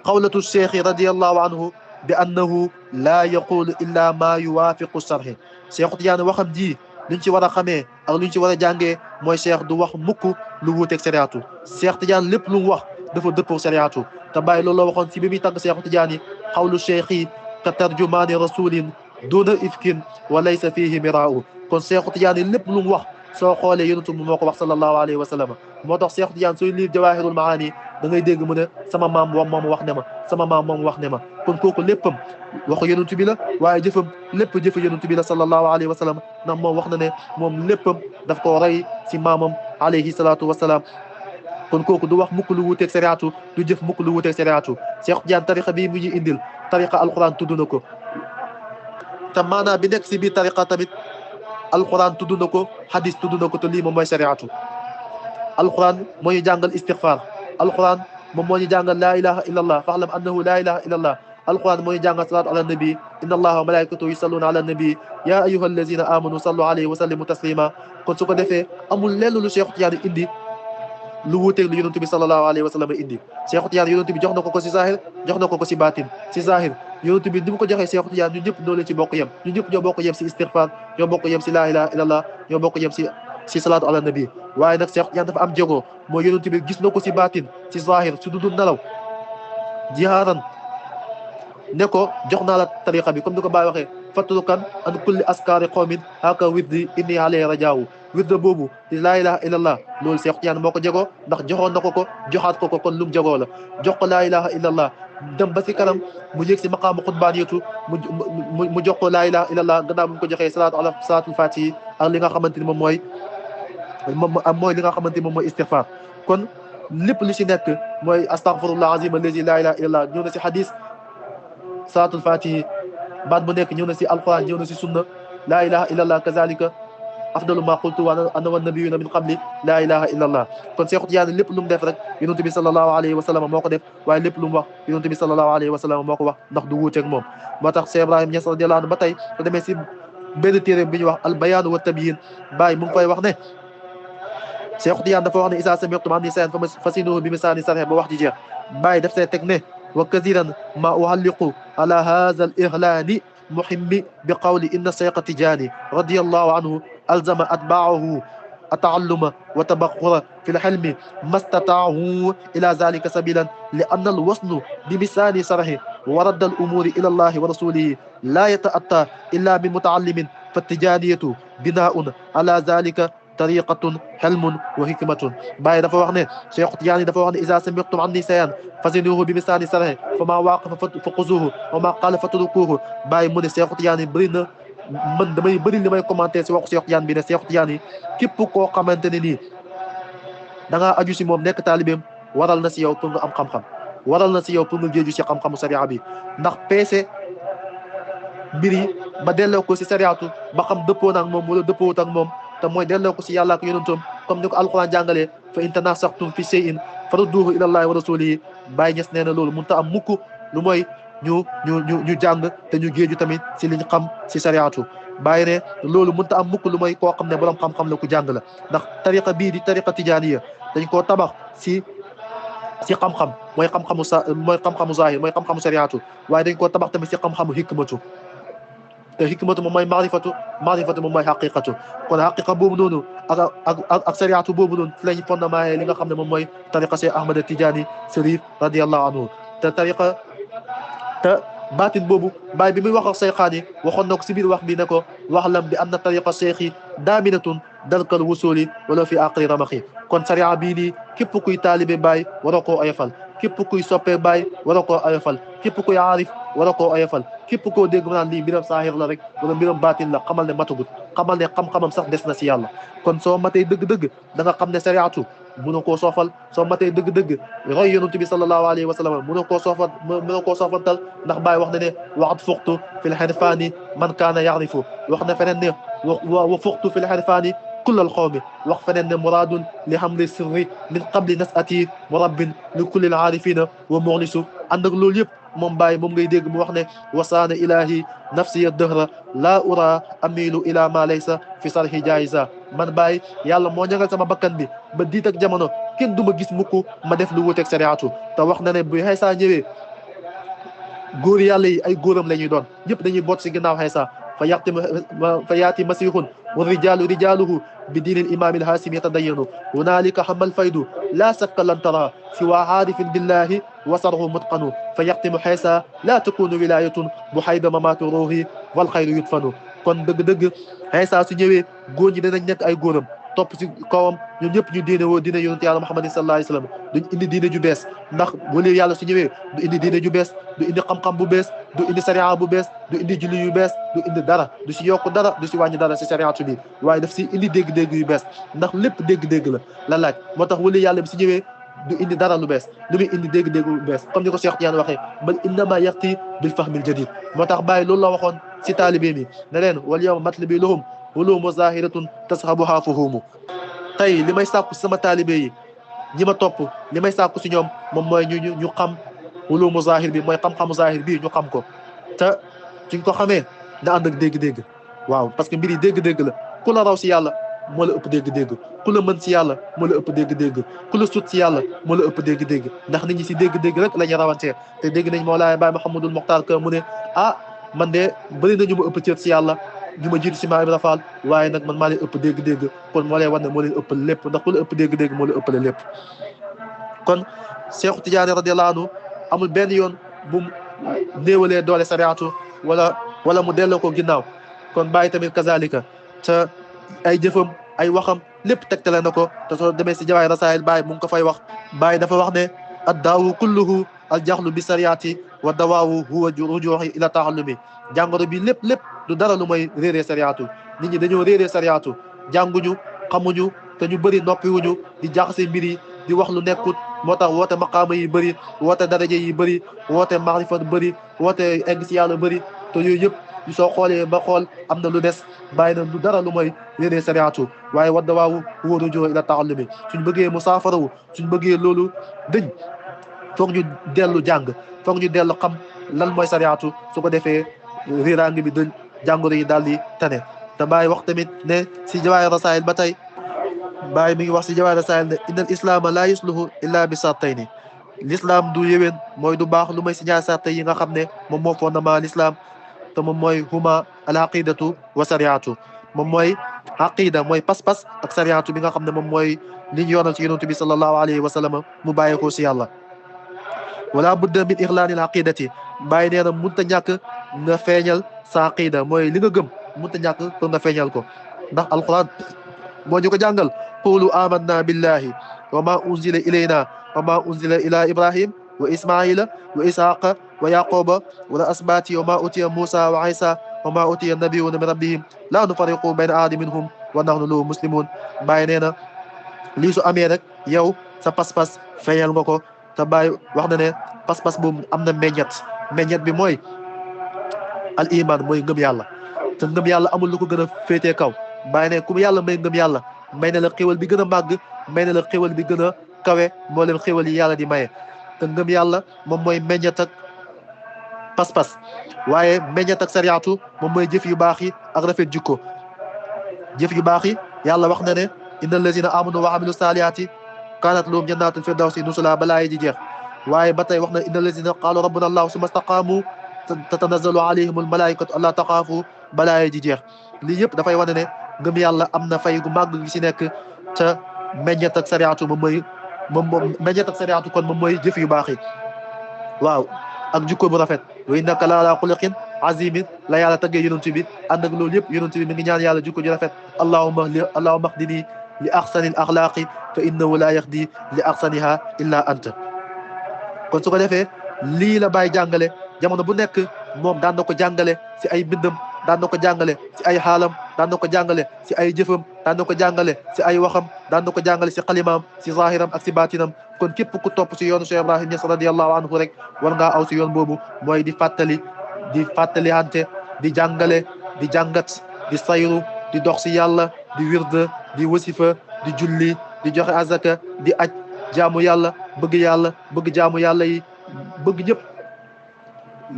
Speaker 3: qawlatu cheikh radiyallahu anhu bi annahu laa yaqulu illa ma yuwaafiqu sarhi Cheikh Tidiane waxam ji luñ ci war a xamee ak luñ ci war a jàngee mooy Cheikh du wax mukk lu wuuteeg sariatu Cheikh Tidiane lépp lu mu wax dafa dëppoo sariatu te bàyyi loolu la waxoon si bi muy tàgg Cheikh Tidiane qawlu cheikhi ka tarjumaani rasulin duna ifkin wa laysa fihi miraa'u kon Cheikh Tidiane lépp lu mu wax soo xoolee yonent bi moo ko wax sallallahu alayhi wa sallam moo tax Cheikh Tidiane sooy liir Jawahirul Maani da ngay dégg mu ne sama maam moom wax ne ma sama maam moom wax ne ma kon kooku léppam waxu yonent bi la waaye jëfam lépp jëfe yonent bi la sallallahu alayhi wa sallam ndax moom wax na ne moom léppam daf ko rey si maamam alayhi salaatu wa salaam kon kooku du wax mukk lu wuuteeg sariatu du jëf mukk lu wuuteeg sariatu Cheikh Tidiane tariqa bii mu ñu indil tariqa alquran tudd na ko te maanaam bi nekk si biir tariqa tamit alquran tudd na ko hadis tudd na ko te lii moom mooy sariatu alquran moo ñu jàngal istighfar alquran moom moo ñu jàngal laa ilaha illa allah fa'lam annahu laa ilaha illa allah alquran moo ñu jàngal salaatu ala nabi inna allaha wa malaikatahu yusalluna ala nabi ya ayyuha allazina amanu sallu alayhi wa sallimu taslima kon su ko defee amul lenn lu Cheikh Tidiane indi lu wuuteeg lu yonent bi sallallahu alayhi wa sallam indi Cheikh Tidiane yonent bi jox na ko si zahir jox na ko si baatin si zahir yonent bi ni mu ko joxee Cheikh Tidiane ñun ñëpp noo leen ci bokk yem ñun ñëpp ñoo bokk yem si istighfar ñoo bokk yem si laa ilaha illallah ñoo bokk yem si salaatu ala nabi waaye nag Cheikh Tidiane dafa am jéego mooy yonent bi gis na ko si baatin si zahir su dudul nelaw jihaaran ne ko jox naa la tariqa bi comme ni ko Baye waxee fatrukan an kulli askari qawmin haka wirdi inni alayhi rajaawu wirde boobu di laa ilaha illallah loolu Cheikh Tidiane moo ko jegoo ndax joxoon na ko joxaat ko kon lu mu jegoo la jox ko laa ilaha illallah dem ba si kanam mu yëg si maqaamu xutbaaniyatu mu jox ko laa ilaha illallah gannaaw bu mu ko joxee salaatul fatihi ak li nga xamante ni moom mooy li nga xamante ni moom mooy istighfar kon lépp lu si nekk mooy astaghfirullah azim allazi laa ilaha illallah ñëw na si hadis salaatul fatihi baat bu nekk ñëw na si alquran ñëw na si sunna laa ilaha illallah kazalika afdalu ma qultu wa ana wa nabiyuna min qabli laa ilaha illallah kon Cheikh Tidiane lépp lu mu def rek yonent bi sallallahu alayhi wa sallam moo ko def waaye lépp lu mu wax yonent bi sallallahu alayhi wa sallam moo ko wax ndax du wuuteeg moom moo tax Cheikh Ibrahim Niass radiyallahu anhu ba tey te demee si benn téere bi ñuy wax al bayaan wa tabyin Baye mu ngi koy wax ne Cheikh Tidiane dafa wax ne isa sami'tum anni shay'an fasinuhu bi misaani sarh ba wax ji jeex Baye daf see teg ne wa kathiran ma uhalliqu ala hadha al ihlaani muhimmi bi qawli inna Cheikh Tidiane radiyallahu anhu ألزم أتباعه التعلم وتبخر في الحلم ما استطاعوا إلى ذلك سبيلا لأن الوصل بمثال شرحه ورد الأمور إلى الله ورسوله لا يتأتى إلا من متعلم فالتجانية بناء على ذلك طريقة حلم وحكمة باي دفع وحنا Cheikh Tidiane dafa wax ne إذا سمعتم عني شيئا فزنوه بمثال شرحه فما واقف فخذوه وما قال فتركوه باي mu ne Cheikh Tidiane bëri na man damay bëri li may commenté si waxu Cheikh Tidiane bi ne Cheikh Tidiane yi képp koo xamante ne nii da ngaa aju si moom nekk taalibeem waral na si yow pour nga am xam-xam waral na si yow pour nga géeju si xam-xamu sariya bi ndax peese mbir yi ba delloo ko si sariyaatu ba xam dëppoo naag moom wala dëppoowut ak moom te mooy delloo ko si yàlla ak yonentam comme ni ko alquran jàngalee fa in tanasaxtum fi shay'in farudduhu ila allahi wa rasulihi Baye Niass nee na loolu mënut a am mukk lu mooy ñu jàng te ñu géeju tamit si liñ xam si sariyaatu Baye ne loolu mënut a am mukk lu mooy koo xam ne borom xam-xam la ku jàng la ndax tariqa bii di tariqa tijaaniya dañ koo tabax si xam-xam mooy xam-xamu zahir mooy xam-xamu sariyaatu waaye dañ koo tabax tamit si xam-xamu hikmatu te hikmatu moom mooy maarifatu moom mooy xaqiqatu kon xaqiqa boobu noonu ak sariyaatu boobu noonu fi lañ fondement li nga xam ne moom mooy tariqa Cheikh Ahmad Tidiane Sharif radiyallahu anhu te tariqa te baatin boobu Baye bi muy wax ak Cheikhaan yi waxoon na ko si biir wax bi ne ko wax lam bi anna tariqa cheikhi daaminatun dalkal wusuli wala fi aqri ramaxi kon sariya bii nii képp kuy taalibe Baye waroo koo ayofal képp kuy soppee Baye waroo koo ayofal képp kuy aarif waroo koo ayofal képp koo dégg mu naan lii mbiram saahir la rek wala mbiram baatin la xamal ne matagut xamal ne xam-xamam sax des na si yàlla kon soo matee dëgg-dëgg da nga xam ne sariyaatu mënoo koo soofal soo matee dëgg-dëgg roy yonent bi sallallahu alayhi wa sallam mënoo koo soofantal ndax Baye wax na ne waxat fuxtu fi l xirfaani man kaana yarifu wax na feneen ne wa fuxtu fi l xirfaani kullal xawmi wax feneen ne muraadun li hamli sirri min qabli nasati murabbin li kulli l aarifina wa muxlisu ànd ak loolu yëpp moom Baye moom ngay dégg mu wax ne wasaana ilahi nafsiya dëhra laa ura amilu ila ma laysa fi sarhi jaayisa man Baye yàlla moo ñangal sama bakkan bi ba diit ak jamono kenn du ma gis mukk ma def lu wuteeg sariyaatu te wax na ne bu Xaysa ñëwee góor yàlla yi ay góoram la ñuy doon ñëpp dañuy boot si ginnaaw Xaysa fa yaati masihun wa rijalu rijaluhu bi diinil imaamil haasim yatadayyanu hunaalika xamal faydu laa sakka lan tara siwa aarifin billahi wasarhu mutqanu fa yaxtimu Xaysa laa takunu wilayatun bu xayda mamaatu ruuhi wal xayru yudfanu kon dëgg-dëgg Xaysa su ñëwee góor ñi danañ nekk ay góoram topp si kawam ñoom ñëpp ñu diine woo diine yonent yàlla Muhammad sallallahu alayhi wa sallam duñ indi diine ju bees ndax wali yàlla su ñëwee du indi diine ju bees du indi xam-xam bu bees du indi sariya bu bees du indi julli yu bees du indi dara du si yokk dara du si wàññi dara si sariyaatu bi waaye daf si indi dégg-dégg yu bees ndax lépp dégg-dégg la laaj moo tax wali yàlla bi si ñëwee du indi dara lu bees lu muy indi dégg-dégg lu bees comme ni ko Cheikh Tidiane waxee bal innama yaqti bil fahmil jadid moo tax Baye loolu la waxoon si taalibe mi ne leen wal yawma matlubi lahum hulumu zahiratun tashabuha fuhumu tey li may sàkku si sama taalibe yi ñi ma topp li may sàkku si ñoom moom mooy ñu xam hulumu zahir bi mooy xam-xamu zahir bi ñu xam ko te suñ ko xamee na ànd ak dégg-dégg waaw parce que mbir yi dégg-dégg la ku la raw si yàlla moo la ëpp dégg-dégg ku la mën si yàlla moo la ëpp dégg-dégg ku la sut si yàlla moo la ëpp dégg-dégg ndax nit ñi si dégg-dégg rek la ñu rawantee te dégg nañ Mawlaay Baye Mouhamadul Mokhtar que mu ne man de bëri na ñu ma ëpp cër si yàlla ñu ma jiitu si Maam Ibra Fall waaye nag man maa leen ëpp dégg-dégg kon moo lay wan ne moo leen ëppal lépp ndax ku la ëpp dégg-dégg moo la ëppale lépp kon Cheikh Tidiane radiyallahu anhu amul benn yoon bu néewalee doole sariyaatu wala wala mu delloo ko ginnaaw. kon bàyyi tamit kazalika te ay jëfam ay waxam lépp tegtale na ko. te soo demee si jawaay rasaayil bàyyi mu ngi ko fay wax. bàyyi dafa wax ne addaawu kulluhu aljaxlu bi sariyaati wa dawaawu huwa rujuuxi ila taallumi. jàngoro bi lépp du dara lu mooy réeree sariyaatu. nit ñi dañoo réeree sariyaatu, jànguñu xamuñu te ñu bëri noppiwuñu di jaxase mbir yi di wax lu nekkut. moo tax woote maqaama yi bëri, woote daraja yi bëri, woote maarifat bëri, woote egg si yàlla bëri. te yooyu yëpp soo xoolee ba xool am na lu des. bàyyi na du dara lu mooy réeree sariyaatu. waaye wadda waawu huwa rujuuxi ila taallumi. suñ bëggee musaafarawu, suñ bëggee loolu dëñ, foog ñu dellu jàng, foog ñu dellu xam lan mooy sariyaatu. su ko defee réeraange bi dëñ, jàngoro yi daal di tane. te bàyyi wax tamit ne si jawaahir rasaayil ba tey bàyyi mi ngi wax si jawaahir rasaayil ne inna al islaama laa yusluhu illa bi sartayni. l'islam du yéwén mooy du baax lu may si ñaar sarte yi nga xam ne moom moo fondement l'islam. te moom mooy huma al aqidatu wa sariatu. moom mooy aqida mooy pas-pas ak sariatu bi nga xam ne moom mooy li ñu yoonal ci yonent bi sallallahu alayhi wa sallam mu bàyyi ko si yàlla. wala budda min ixlaanil aqidati. bàyyi nee na mënut a ñàkk nga feeñal sa aqida mooy li nga gëm mënut a ñàkk pour nga feeñal ko. ndax alquran moo ñu ko jàngal qulu amanna billahi wa ma unzila ilayna wa ma unzila ila ibrahim wa ismaila wa ishaqa wa yaquba wala asbati wa ma utiya musa wa isa wa ma utiya nabiyuna min rabbihim la nufariqu bayna ahadin minhum wa nahnu lahu muslimun. bàyyi nee na lii su amee rek yow sa pas-pas feeñal nga ko. te bàyyi wax na ne pas-pas boobu am na meññet bi mooy al iman mooy ngëm yàlla. te ngëm yàlla amul lu ko gën a féetee kaw. bàyyi ne ku yàlla may ngëm yàlla may na la xéwal bi gën a màgg, may na la xéwal bi gën a kawe moo leen xéwal yi yàlla di maye. te ngëm yàlla moom mooy meññet ak pas-pas, waaye meññet ak sariyaatu moom mooy jëf yu baax yi ak rafet jikko. jëf yu baax yi yàlla wax na ne inna allazina amanu wa amilu saalihaati kaanat lahum jannatul firdawsi nuzula balaa yi di jeex. waaye ba tey wax na inna allazina qaalu rabbuna allahu summa staqaamu tatanazzalu alayhim almalaikatu allaa taxaafu balaa yi di jeex. lii yëpp dafay wane ne ngëm yàlla am na fay gu màgg gi si nekk. te meññet ak sariyaatu moom meññet ak sariyaatu kon moom mooy jëf yu baax yi. waaw ak jikko bu rafet. wa innaka la ala xuluqin azimin la yàlla taggee yonent bi. ànd ak loolu yëpp yonent bi mi ngi ñaan yàlla jikko ju rafet. allahumma ahdini li axsani al axlaaqi fa innahu la yaxdi li axsaniha illa anta. kon su ko defee lii la bàyyi jàngale jamono bu nekk moom daan na ko jàngale si ay mbindam, daan na ko jàngale si ay xaalam, daan na ko jàngale si ay jëfam, daan na ko jàngale si ay waxam, daan na ko jàngale si xalimaam, si zahiram ak si baatinam. kon képp ku topp si yoonu Cheikh Ibrahim Niass radiyallahu anhu rek war ngaa aw si yoon boobu, mooy di fàttali hante, di jàngale, di jàngat, di sayru, di dox si yàlla, di wirde, di wasifa, di julli, di joxe azaka, di aj, jaamu yàlla, bëgg jaamu yàlla yi, bëgg ñëpp.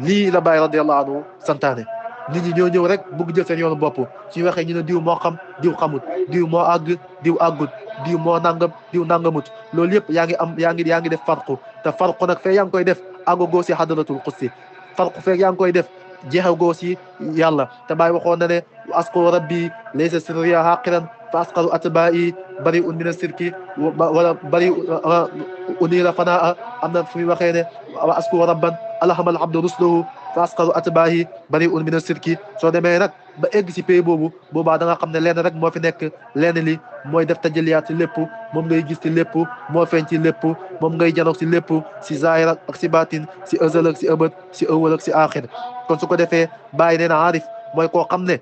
Speaker 3: lii la Baay radiyallahu anhu santaane. nit ñi ñoo ñëw rek bëgg jël seen yoonu bopp. suñu waxee ñu ne diw moo xam, diw xamut, diw moo àgg, diw àggut, diw moo nangam, diw nangamut. loolu yëpp yaa ngi def farqu. te farqu nag fee yaa ngi koy def àggagoo si hadratul qudsi. farqu fee yaa ngi koy def jeexagoo si yàlla. te Baay waxoon na ne asqu rabbi laysa sirriya haqiran fa asqaru atbaa'i bari'un min as-sirki wala bari unira fanaa. am na fu muy waxee ne wa asqu rabban alhamal abdu rusluhu fa asqaru atbaahi bari'un min as-sirki. soo demee nag ba egg si pay boobu boobaa da nga xam ne lenn rek moo fi nekk. lenn li mooy def tajalliyaat si lépp, moom ngay gis si lépp, moo feeñ ci lépp, moom ngay janoog si lépp, si zahir ak si baatin, si azal ak si ëbët, si ëwal ak si aaxir. kon su ko defee bàyyi nee na aarif mooy koo xam ne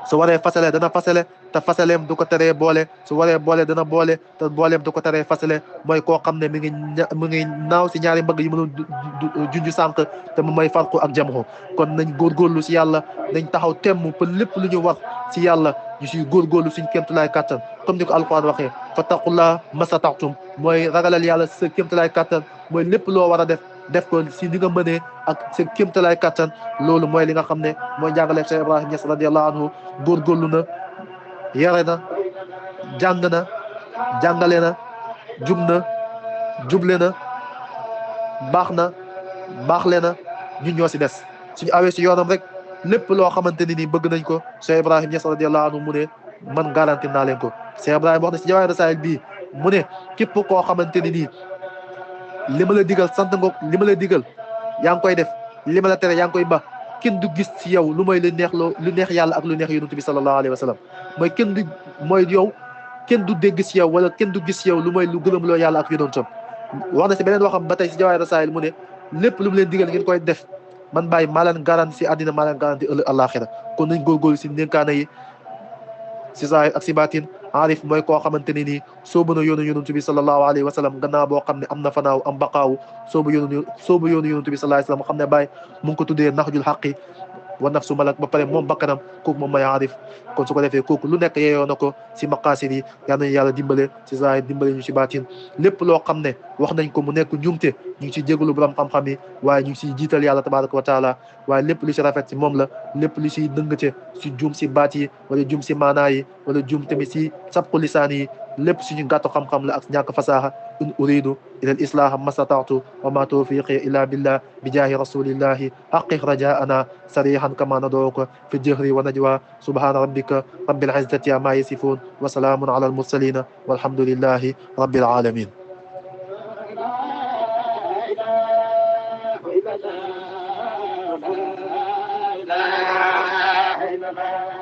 Speaker 3: su waree fasale dana fasale te fasaleem du ko teree boole, su waree boole dana boole te booleem du ko teree fasale. mooy koo xam ne mi ngi naaw si ñaari mbagg yi mënul junj sànq te mu may farqu ak jamxu. kon nañ góorgóorlu si yàlla, nañ taxaw temm pour lépp lu ñu war si yàlla ñu siy góorgóorlu suñ kéemtulaay kàttan. comme ni ko alquran waxee fattaqullah masataxtum, mooy ragalal yàlla sa kéemtulaay kàttan. mooy lépp loo war a def ko si ni nga mënee ak sa kéemtalaay kattan. loolu mooy li nga xam ne mooy jàngale Cheikh Ibrahim Niass radiyallahu anhu. góorgóorlu na, yare na, jàng na, jàngale na, jub na, juble na, baax na, baaxle na. ñun ñoo si des suñu awee si yoonam rek lépp loo xamante ni nii bëgg nañ ko Cheikh Ibrahim Niass radiyallahu anhu mu ne man garanti naa leen ko. Cheikh Ibrahim wax na si Jawaahir Rasaa'il bii mu ne képp koo xamante ni nii li ma la digal sant nga li ma la digal yaa ngi koy def, li ma la tere yaa ngi koy ba, kenn du gis ci yow lu mooy lu neex yàlla ak lu neex yonent bi sallallahu alayhi wa sallam mooy yow kenn du dégg ci yow wala kenn du gis ci yow lu mooy lu gërëm loo yàlla ak yonentam wax na si beneen waxam ba tey si jawaay rasaayil mu ne lépp lu mu leen digal ngeen koy def man bàyyi maa leen garanti si àddina maa leen garanti ëllëg àllaaxira kon nañ góorgóorlu si ndénkaane yi si zaahir ak si baatin aarif mooy koo xamante ne nii soobu na yoonu yonent bi sallallahu alayhi wa sallam gannaaw boo xam ne am na fanaaw am baqaawu soobu yoonu yonent bi sallallahu alayhi wa sallam xam ne bàyyi mu ngi ko tuddee naxjul xaqi wa nafsu malak ba pare moom bakkanam kooku moom may aarif kon su ko defee kooku lu nekk yeeyoo na ko si maqaasid yi yal nañu yàlla dimbale si zaahir dimbale ñu si baatin lépp loo xam ne wax nañ ko mu nekk njumte ñu ngi siy jégalu borom xam-xam yi waaye ñu ngi siy jiital yàlla tabaraka wa taala waaye lépp lu si rafet si moom la lépp lu siy dëngate si juum si baat yi wala juum si maanaa yi wala juum tamit si sabqu lisaan yi lépp suñu gàttu xam-xam la ak ñàkk fasaaxa in uridu ila al islaha mastata'tu wa ma tawfiqi illa billah bi jaahi rasulillahi haqiq rajaana sarihan kama nadooka fi jahri wa najwa subhana rabbika rabbil izzati amma yasifun wa salamun ala al mursalin walhamdulillahi rabbil alamin
Speaker 1: لا إله إلا الله